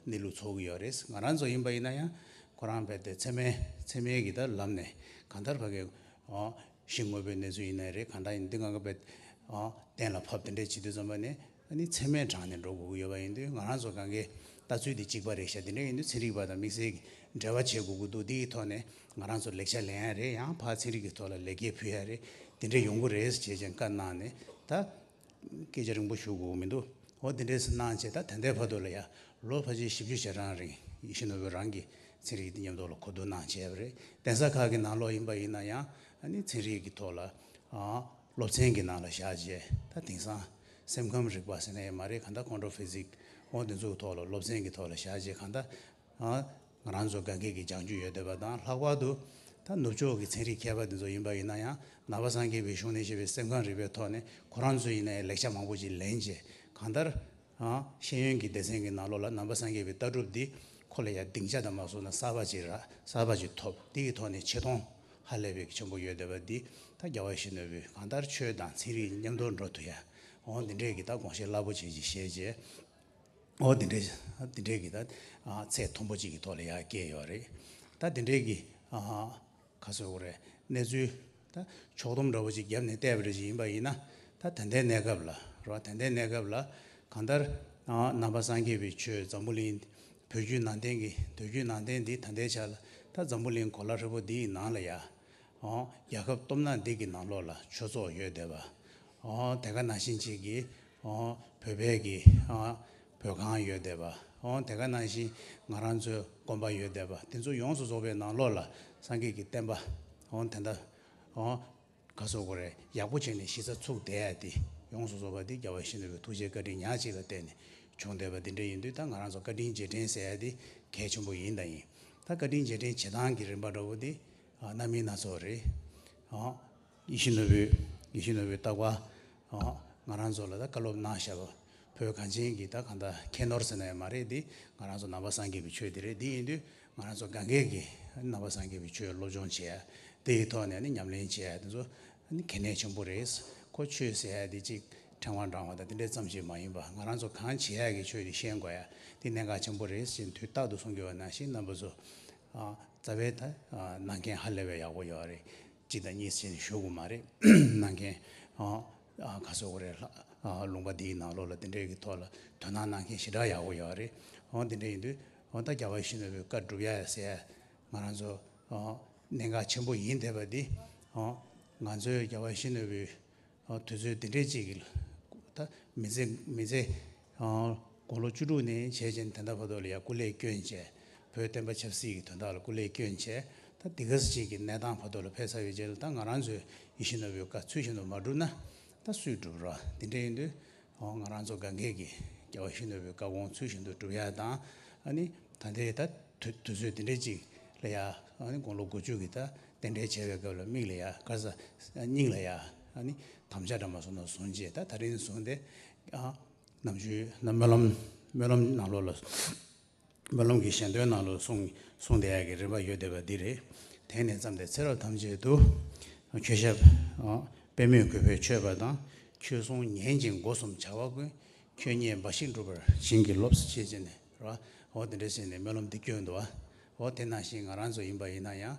གནས་ལུགས་འཚོལ་གྱི་ཡོད་རེད། ང་རང་ཚོ་ཡིན་པ་ཡིན་ན་ཡང་ཁོ་རང་རྦད་དེ་ཚད་མའི་ཚད་མའི་གི་ད་ལམ་ནས་གང་ལྟར་ཕ་གི་ཨ་གཞི་དངོས་པོའི་གནས་ཚུལ་ཡིན་ནའི་རེད། གང་ལྟར་ཡིན་འདི་ང་ག་རྦད་ཨ་གཏན་ལ་ཕབ་དེ་འདྲས་བྱེད་དུས་ཙམ་པ་ནས་ཨ་ནི་ཚད་མའི་གྲངས་ནས་འགྲོ་དགོས་ཀྱི་ཡོད་པ་ཡིན་དུས། ང་རང་ཚོ་གང་གའི་ལྟ་ཚུལ་འདི་གཅིག་པ་རེད་ཤག་དེ་འདྲ་ཡིན་དུས་ཚན་རིག་པ་དང་དམིགས་བསལ་གྱི་འབྲེལ་བ་བྱེད་དགོས་ཀྱི་འདུག་འདིའི་ཐོག་ནས་ང་རང་ཚོ་ལེགས་ཆ་ལེན་ཡ་རེད། ཡང་ཕར་ཚན་རིག་གི་ཐོག་ལ་ལེགས་སྐྱེས་ཕུལ་ཡ་རེད། དེ་འདྲ་ཡོང་གི་རེད་ཅེས་ཀྱང་བཀའ་གནང་ནས། ད་སྐད་ཆ་རིང་པོ་ཞུ་དགོས་མི་འདུག་འོ་དེ་འདྲས་གནང་བྱས། ད་ད་ལྟའི་བར་དུ་ལ་ཡ་ལོ་ཕལ་ཆེར་བཞི་བཅུ་ཞེ་གྲངས་རིང་ཡིད་བཞིན་ནོར་བུ་རང་གིས་ཚན་རིག་འདི་མཉམ་དུ་ལ་གོ་བསྡུར་གནང་བྱས་པ་རེད། གདན་ས་ཁག་གི་ནང་ལོགས་ཡིན་པ་ཡིན་ན་ཡང་ཨ་ནི་ཚན་རིག་གི་ཐོག་ལ་ཨ་སློབ་ཚན་གྱི་ནང་ལ་བཞག་བྱས། ད་དེང་སང་སེམས་ཁམས་རིག་པ་ཟེར་ན་ཡང་མ་རེད། གང་ལྟར་ཁོང་ཁྲོ་ཕི་ཟིག་འོ་དེ་ཚོའི་ཐོག་ལ་སློབ་ཚན་གྱི་ཐོག་ལ་བཞག་བྱས། གང་ལྟར་ཨ་ང་རང་ཚོ་གང་གས་ཀྱི་སྦྱང་རྒྱུ་ཡོད་བསྡད་པ་དང་། ལྷག་པར་དུ་ད་ནུབ་ཕྱོགས་ཀྱི་ཚན་རིག་མཁས་པ་དེ་ཚོ་ཡིན་པ་ཡིན་ན་ཡང་ནང་པ་སངས་རྒྱས་པའི་གཞུང་ནས་བཤད་པའི་སེམས་ཁམས་རིག་པའི་ཐོག་ནས་ཁོ་རང་ཚོ་ཡིན་ན་ཡང་ལེགས་ཆ་མང་པོ་ཅིག་ལེན་བྱས། གང་ལྟར་ཨ་ཤེས་ཡོན་གྱི་སྡེ་ཚན་གྱི་ནང་ལོགས་ལ་ནང་པ་སངས་རྒྱས་པའི་ལྟ་གྲུབ་འདི་ཁོ་ལ་ཡང་སྡིངས་ཆ་དང་མ་སོང་ན་གསར་པ་ཅིག་རག་གསར་པ་ཅིག་ཐོབ། འདི་གི་ཐོག་ནས་ཆེ་མཐོང་ཧ་ལས་པའི་ཆེན་པོ་ཡོད་བསྡད་པ་འདི་ད་རྒྱལ་བ་ཡིད་བཞིན་ནོར་བུས་གང་ལྟར་ཆོས་དང་ཚན་རིག་མཉམ་དུ་འགྲོ་ཐུབ་ཡ། འོ་འདི་འདྲས་ཀྱི་ད་དགོངས་བཞེད་རླབས་པོ་ཆེ་ཅིག་བཞེས་རྗེས། འོ་འདི་འདྲས་འདི་འདྲས་ཀྱི་ད་ཨ་ཚད་མཐོན་པོ་ཅིག་གི་ཐོག་ལ་ཡར་བསྐྱལ་ཡོད་རེད། ད་འདི་འདྲས་ཀྱི་ཨ་ག་ཟེར་དགོས་རེད། གནས་ཚུལ་ད་ཕྱོགས་བསྡོམས་འདྲ་བོ་ཅིག་བརྒྱབ་ནས་བལྟས་པ་རེ་ཅིག་ཡིན་པ་ཡིན་ན། ད་ད་ལྟའི་གནས་སྐབས་ལ་རེད་བ། ད་ལྟའི་གནས་སྐབས་ལ་གང་ལྟར་ཨ་ནང་པ་སངས་རྒྱས་པའི་ཆོས་འཛམ་བུ་གླིང་བོད་བརྒྱུད་ནང་བསྟན་གྱི་བོད་བརྒྱུད་ནང་བསྟན་འདི་ད་ལྟའི་ཆ་ལ་ད་འཛམ་བུ་གླིང་གོ་ལ་ཧྲིལ་པོ་འདིའི་ནང་ལ་ཡ། ཨོ། རྒྱལ་ཁབ་སྟོབས་ནག་འདི་གི་ནང་ལོགས་ལ་ཆོས་ཚོགས་ཡོད་བསྡད་པ། ཨོ། དེ་ག་ནང་བཞིན་ཅིག་གི་ཨོ། བོད་པའི་གི་ཨོ། བོད་ཁང་ཡོད་བསྡད་པ། འོ་དེ་ག་ནང་བཞིན་ང་རང་ཚོའི་དགོན་པ་ཡོད་བསྡད་པ། དེ་ཚོ་ཡོངས་སུ་རྫོགས་པའི་ནང་ལོགས་ལ་སངས་རྒྱས་ཀྱི་བསྟན་པ་འོ་དེ་འདྲ་འོ་ག་ཟེར་དགོས་རེད། ཡག་པོ་བྱས་ནས་གཞི་རྩ་ཚུགས་བསྡད་ཡ་དེ་ཡོངས་སུ་རྫོགས་པ་དེ་རྒྱལ་བ་ཡིད་བཞིན་ནོར་བུའི་ཐུགས་རྗེ་བཀའ་དྲིན་ཉག་གཅིག་ལ་བརྟེན་ནས་བྱུང་བསྡད་པ་དེ་འདྲ་ཡིན་དུས། ད་ང་རང་ཚོ་བཀའ་དྲིན་རྗེས་དྲན་ཟེར་ཡ་དེ་གལ་ཆེན་པོ་ཡིན་དང་ཡིན། ད་བཀའ་དྲིན་རྗེས་དྲན་བྱེད་སྟངས་ཀྱི་རིམ་པ་འདྲ་བོ་དེ་ཨ་སྣ་མིན་སྣ་ཚོགས་རེད། ཨ་ཡིད་བཞིན་ནོར་བུའི་ཡིད་བཞིན་ནོར་བུའི་རྟག་པར་ཨ་ང་རང་ཚོ་ལ་ད་བཀའ་སློབ་གནང་བཞག་པ། བོད་གངས་ཅན་གྱི་ད་གང་ལྟར་ཁྱད་ནོར་ཟེར་ན་ཡང་མ་རེད། འདི་ང་རང་ཚོ་ནང་པ་སངས་རྒྱས་པའི་ཆོས་འདི་རེད། འདི་ཡིན་དུས་ང་རང་ཚོ་གང་གས་ཀྱིས་ནང་པ་སངས་རྒྱས་པའི་ཆོས་སློབ་སྦྱོང་བྱེད་ཡ། དེ་ཡི་ཐོག་ནས་ནི་ཉམས་ལེན་བྱེད་ཡ་དེ་ཚོ་ནི་གལ་གནད་ཆེན་པོ་རེད། ཁོ་ཆོས་ཟེར་ཡ་དེ་གཅིག་ཕྲེང་བ་འབྲང་བ་དང་དེ་འདྲ་ཙམ་ཞིག་མ་ཡིན་པ། ང་རང་ཚོ་གང་བྱེད་ཡ་གི་ཆོས་དེ་ཤེས་དགོས་ཡ་དེ་གནད་འགག་ཆེན་པོ་རེད་ཅེས་དུས་རྟག་ཏུ་གསུང་གི་ཡོད་པ་ནང་བཞིན། རྣམ་པ་ཚོ་ཨ་རྩ་བའི་ད་ཨ་གནང་མཁན་ཧ་ལས་པའི་ཡག་པོ་ཡོད་རེད། གཅིག་དང་གཉིས་བྱས་ནས་ཞུ་དགོས་མ་རེད། གནང་མཁན་ཨ་ཨ་ག་ཟེར་དགོས་རེད། ལྷ་ཨ་ལུང་པ་འདིའི་ནང་ལོགས་ལ་དེ་འདྲའི་གི་ཐོག་ལ་དོ་སྣང་གནང་མཁན་ཞེ་དྲག་ཡག་པོ་ཡོད་རེད། འོ་དེ་འདྲ་ཡིན་དུས་འོ་ད་རྒྱལ་བ་ཡིད་བཞིན་ནོར་བུའི་བཀའ་སྒྲུབ་ཡ་ཟེར་ཡ་ང་རང་ཚོ་ཨ་གནད་འགག་ཆེན་པོ་ཡིན་བསྡད་པ་འདི། ཨ་ང་ཚོའི་རྒྱལ་བ་ཡིད་བཞིན་ནོར་བུའི་ཨ་དུས་ཚོད་འདི་འདྲའི་གཅིག་གི་ད་མི་ཚེ་མི་ཚེ་ཨ་དགུང་ལོ་བཅུ་དྲུག་ནས་བྱས་ཙང་དེ་འདྲ་བར་དུ་ལ་ཡ་སྐུ་ལས་བསྐྱོན་བྱས། བོད་བསྟན་པ་ཆབ་སྲིད་ཀྱི་དོན་དག་ལ་སྐུ་ལས་བསྐྱོན་བྱས། ད་འདི་ག་ཙམ་ཅིག་གི་གནས་སྟངས་བར་དུ་ལ་ཕེབས་ཚར་བའི་རྗེས་ལ་ད་ང་རང་ཚོས་ཡིད་བཞིན་ནོར་བུའི་བཀའ་ཚུལ་བཞིན་དུ་མ་བསྒྲུབས་ན་ད་སུས་སྒྲུབ་ར། འདི་འདྲ་ཡིན་དུས་ཨོ་ང་རང་ཚོ་གང་གས་ཀྱིས་རྒྱལ་བ་ཡིད་བཞིན་ནོར་བུའི་བཀའ་དགོངས་ཚུལ་བཞིན་དུ་སྒྲུབ་ཡ་དང་། ཨ་ནི་ད་ལྟའི་ད་དུས་དུས་ཚོད་འདི་འདྲའི་ཅིག་ལ་ཡ་ཨ་ནི་དགུང་ལོ་དགུ་བཅུ་གི་ད་རྟེན་འབྲེལ་བྱས་པའི་སྐབས་ལ་མིག་ལ་ཡ་ག་ས་སྙིང་ལ་ཡ་ཨ་ནི་དམ་བཅའ་འདྲ་མ་སོང་ན་བཟུང་བྱས། ད་ད་རིང་བཟུང་སྟེ་ཨ་ནམ་རྒྱུན་ན་སྨོན་ལམ་སྨོན་ལམ་ནང་ལོགས་ལ་སྨོན་ལམ་གྱི་ཞལ་འདོན་ནང་ལོགས་གསུང་གསུང་བསྡད་ཡ་གི་རིམ་པ་ཡོད་བསྡད་པ་འདི་རེད། དེང་ནས་བརྩམས་ཏེ་ཚེ་རབས་ཐམས་ཅད་དུ། ཁྱོད་ཞབས་ཨ་པད་མོས་གུས་པས་མཆོད་པ་དང་། ཁྱོད་གསུང་ཉན་ཅིང་སྒོ་གསུམ་བྱ་བ་ཀུན། ཁྱོད་བརྙེས་འབའ་ཞིག་འགྲུབ་པར་བྱིན་གྱིས་རློབས་ཟེར་བྱས་ནས་ར། འོ་དེ་འདྲ་བྱས་ནས་སྨོན་ལམ་འདི་བསྐྱོན་འདུག་བ། འོ་དེ་ནང་བཞིན་ང་རང་ཚོ་ཡིན་པ་ཡིན་ན་ཡང་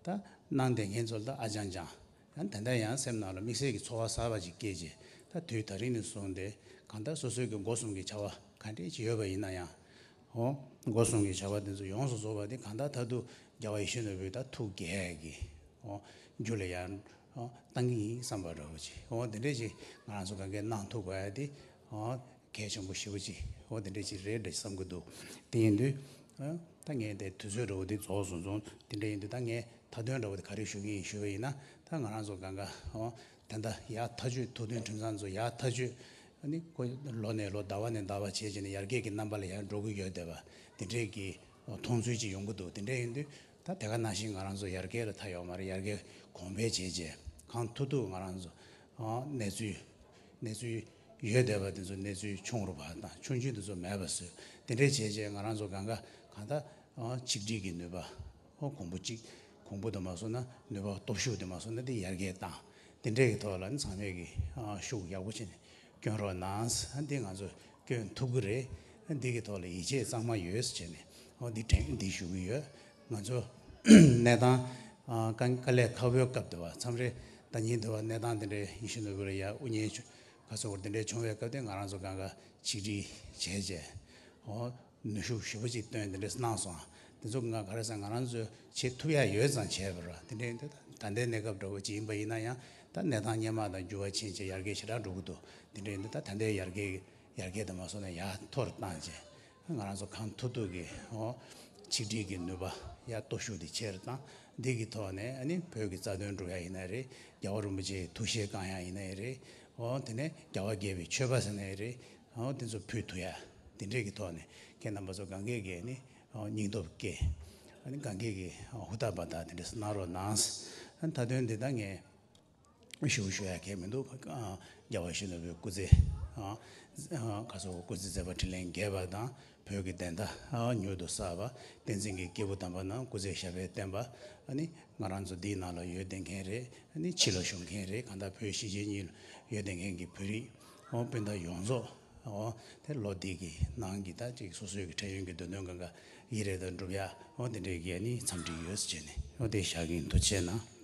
ད་གནང་བསྡད་མཁན་ཚོ་ལ་ད་ཨ་ཅང་ཅང་ཡང་དེ་འདྲ་ཡང་སེམས་ནང་ལ་དམིགས་བསལ་གྱི་ཚོར་བ་གསར་པ་ཅིག་སྐྱེས་རྗེས། ད་དུས་ད་རིང་ནས་བཟུང་སྟེ་གང་ལྟར་སོ་སོའི་གི་སྒོ་གསུམ་གྱི་བྱ་བ་ག་འདྲས་ཅིག་ཡོད་པ་ཡིན་ན་ཡང་། འོ་སྒོ་གསུམ་གྱི་བྱ་བ་དེ་ཚོ་ཡོངས་སུ་རྫོགས་པ་དེ་གང་ལྟར་མཐར་ཐུག་རྒྱལ་བ་ཡིད་བཞིན་ནོར་བུའི་ད་ཐུགས་དགྱེས་ཀྱི་འོ་རྒྱུ་ལ་ཡང་འོ་བཏང་གི་ཡིན་བསམ་པ་འདྲ་བོ་ཅིག་འོ་དེ་འདྲས་ཅིག་ང་རང་ཚོ་གང་གས་གནང་ཐུབ་དགོས་ཡ་དེ་འོ་གལ་ཆེན་པོ་ཞེ་པོ་ཅིག་འོ་དེ་འདྲས་ཅིག་རེད་འདྲ་བསམ་གྱི་འདུག་དེ་ཡིན་དུས་ཨ་ད་ངས་དེ་དུས་ཚོད་འདྲ་བོ་དེ་རྫོགས་སོང་སོང་། དེ་འདྲ་ཡིན་དུས་ད་ངས་མཐའ་དོན་འདྲ་བོ་དེ་ག་རེ་ཞུ་གི་ཡིན་ཞུ་བ་ཡིན་ན། ད་ང་རང་ཚོ་གང་ག་འོ་དེ་འདྲ་ཡར་ཐག་ཆོད། ཐུགས་མཐུན་ཁྲིམས་གཙང་ཚོ་ཡར་ཐག་ཆོད། ཨ་ནི་ཁོ་ལོ་ནས་ལོ་ཟླ་བ་ནས་ཟླ་བ་བྱས་བྱས་ནས་ཡར་རྒྱས་ཀྱི་རྣམ་པ་ལ་ཡར་འགྲོ་གི་ཡོད་བསྡད་པ་དེ་འདྲས་ཀྱི་མཐོང་ཚུལ་ཅིག་ཡོང་གི་འདུག་དེ་འདྲས་ཡིན་དུས་ད་དེ་ག་ནང་བཞིན་ང་རང་ཚོ་ཡར་རྒྱས་ལ་མཐའ་ཡོད་མ་རེད། ཡར་རྒྱས་གོང་འཕེལ་བྱས་རྗེས་གང་ཐུབ་ཐུབ་ང་རང་ཚོ་ཨ་གནས་ཚུལ་གནས་ཚུལ་ཡོད་བསྡད་པ་དེ་ཚོ་གནས་ཚུལ་ཆུང་རུ་བ་དང་ཆུང་ཆུང་དེ་ཚོ་མེད་པ་བཟོས། དེ་འདྲས་བྱས་རྗེས་ང་རང་ཚོ་གང་ག་གང་ལྟར་ཨ་ཆིག་སྒྲིལ་གྱི་ནུས་པ། ཨོ་གོང་བུ་གཅིག་གོང་བུ་དུ་མ་སོང་ན་ནུས་པ་སྟོབས་ཤུགས་དུ་མ་སོང་ན་དེ་ཡར་རྒྱས་བཏང་། དེ་འདྲའི་གི་ཐོག་ལ་ནི་ཚང་མས་ཀྱི་ཨ་ཤུགས་ཡག་པོ་བྱས་ནས་སྐྱོན་རོགས་གནང་། འདི་ང་ཚོ་སྐྱོན་ཐུབ་ཀྱི་རེད། འདི་གི་ཐོག་ལ་ཡིད་ཆེས་གཙང་མ་ཡོད་ཟེར་བྱས་ནས་ཨོ་འདི་དྲན་འདི་ཞུ་གི་ཡོད། ང་ཚོ་གནས་སྟངས་ཨ་དཀའ་དཀའ་ལས་ཁག་པོའི་སྐབས་དུ་བ་མཚམས་རེ་ད་ཉིན་དུ་བ་གནས་སྟངས་དེ་འདྲའི་ཡིད་བཞིན་ནོར་བུ་ལ་ཡ་དབུ་བརྙེས་ཆུ་ག་ཚོད་བར་དེ་འདྲའི་བྱུང་བའི་སྐབས་དེ་ང་རང་ཚོ་གང་ག་ཆིག་སྒྲིལ་བྱས་བྱས་ཨོ། ནུས་ཤུགས་ཞེ་པོ་ཅིག་བཏོན་དེ་འདྲས་གནང་སོང་། དེ་ཚོ་ང་ག་རེ་ཟེར་ང་རང་ཚོས་བྱེད་ཐུབ་ཡ་ཡོད་ཙང་བྱས་པ་རེད། དེ་འདྲས་ཡིན་དུས་ད་ལྟའི་གནས་སྐབས་འདྲ་བོ་ཅིག་ཡིན་པ་ཡིན་ན་ཡང་ད་གནས་སྟངས་སྔོན་མ་དང་འགྱུར་བ་ཕྱིན་བྱས་ཡར་རྒྱས་ཞེ་དྲག་འགྲོ་གི་འདུག་དེ་འདྲས་ཡིན་དུས་ད་ད་ལྟའི་ཡར་རྒྱས་ཡར་རྒྱས་དུ་མ་སོང་ན་ཡར་མཐོ་རུ་བཏང་བྱས་ང་རང་ཚོ་གང་ཐུབ་ཐུབ་ཀྱིས་ཨོ་ཆིག་སྒྲིལ་གྱི་ནུས་པ་ཡར་སྟོབས་ཤུགས་དེ་ཆེ་རུ་བཏང་། འདི་གི་ཐོག་ནས་ཨ་ནི་བོད་ཀྱི་རྩ་དོན་སྒྲུབ་ཡ་ཡིན་ན་རེད། རྒྱལ་བ་རིན་པོ་ཆེའི་ཐུགས་བཞེད་བསྐང་ཡ་ཡིན་ན་རེད། ཨོ་དེ་ནས་རྒྱལ་བ་དགྱེས་པའི་མཆོད་པ་ཟེར་ན་རེད། ཨོ་དེ་ཚོ་ཕུལ་ཐུབ་ཡ་དེ་འདྲས་ཀྱི་ཐོག་ནས་ཁྱེད་རྣམ་པ་ཚོ་གང་གས་ཀྱིས་ནི་ཨོ་སྙིང་སྟོབས་བསྐྱེད། ཨ་ནི་གང་གས་ཀྱིས་ཨོ་ཧུར་ཐག་འབད་ཐག་དེ་འདྲས་གནང་རོགས་གནང་། ཨ་ནི་མཐའ་དོན་འདི་ད་ངས་ཞུ་ཞུ་ཡ་གས་མི་འདུག་ཨ་རྒྱལ་བ་ཡིད་བཞིན་ནོར་བུའི་སྐུ་ཚེ་ཨ་ཨ་ཁ་སོ་སྐུ་ཚེ་མཛད་པ་འཕྲིན་ལས་རྒྱས་པ་དང་བོད་ཀྱི་བདེན་མཐའ་ཨ་མྱུར་དུ་གསལ་བ། བསྟན་འཛིན་གྱི་སྐྱེས་བུ་དམ་པ་རྣམས་སྐུ་ཚེ་ཞབས་པད་བརྟན་པ། ཨ་ནི་ང་རང་ཚོ་འདིའི་ནང་ལ་ཡོད་བསྡད་མཁན་རེད། ཨ་ནི་ཕྱི་ལ་བཞུགས་མཁན་རེད། གང་ལྟར་བོད་གཞིས་བྱེས་གཉིས་ལ་ཡོད་བསྡད་མཁན་གྱི་བོད་རིགས་ཨོ་སྤུན་ཟླ་ཡོངས་རྫོགས་ཨོ་དེ་ལོ་འདི་གི་ནང་གི་ད་ཅིག་སོ་སོའི་གི་འཕྲལ་ཡུན་གྱི་འདོད་འདུན་གང་ག་ཡིད་རེ་ད་འགྲུབ་ཡ་ཨོ་དེ་འདྲའི་གི་ཨ་ནི་འཚམས་འདྲི་ཡོད་ཟེར་བྱས་ནས་ཨོ་དེ་བཞག་གི་ཡིན། ཐུགས་རྗེ་གནང་།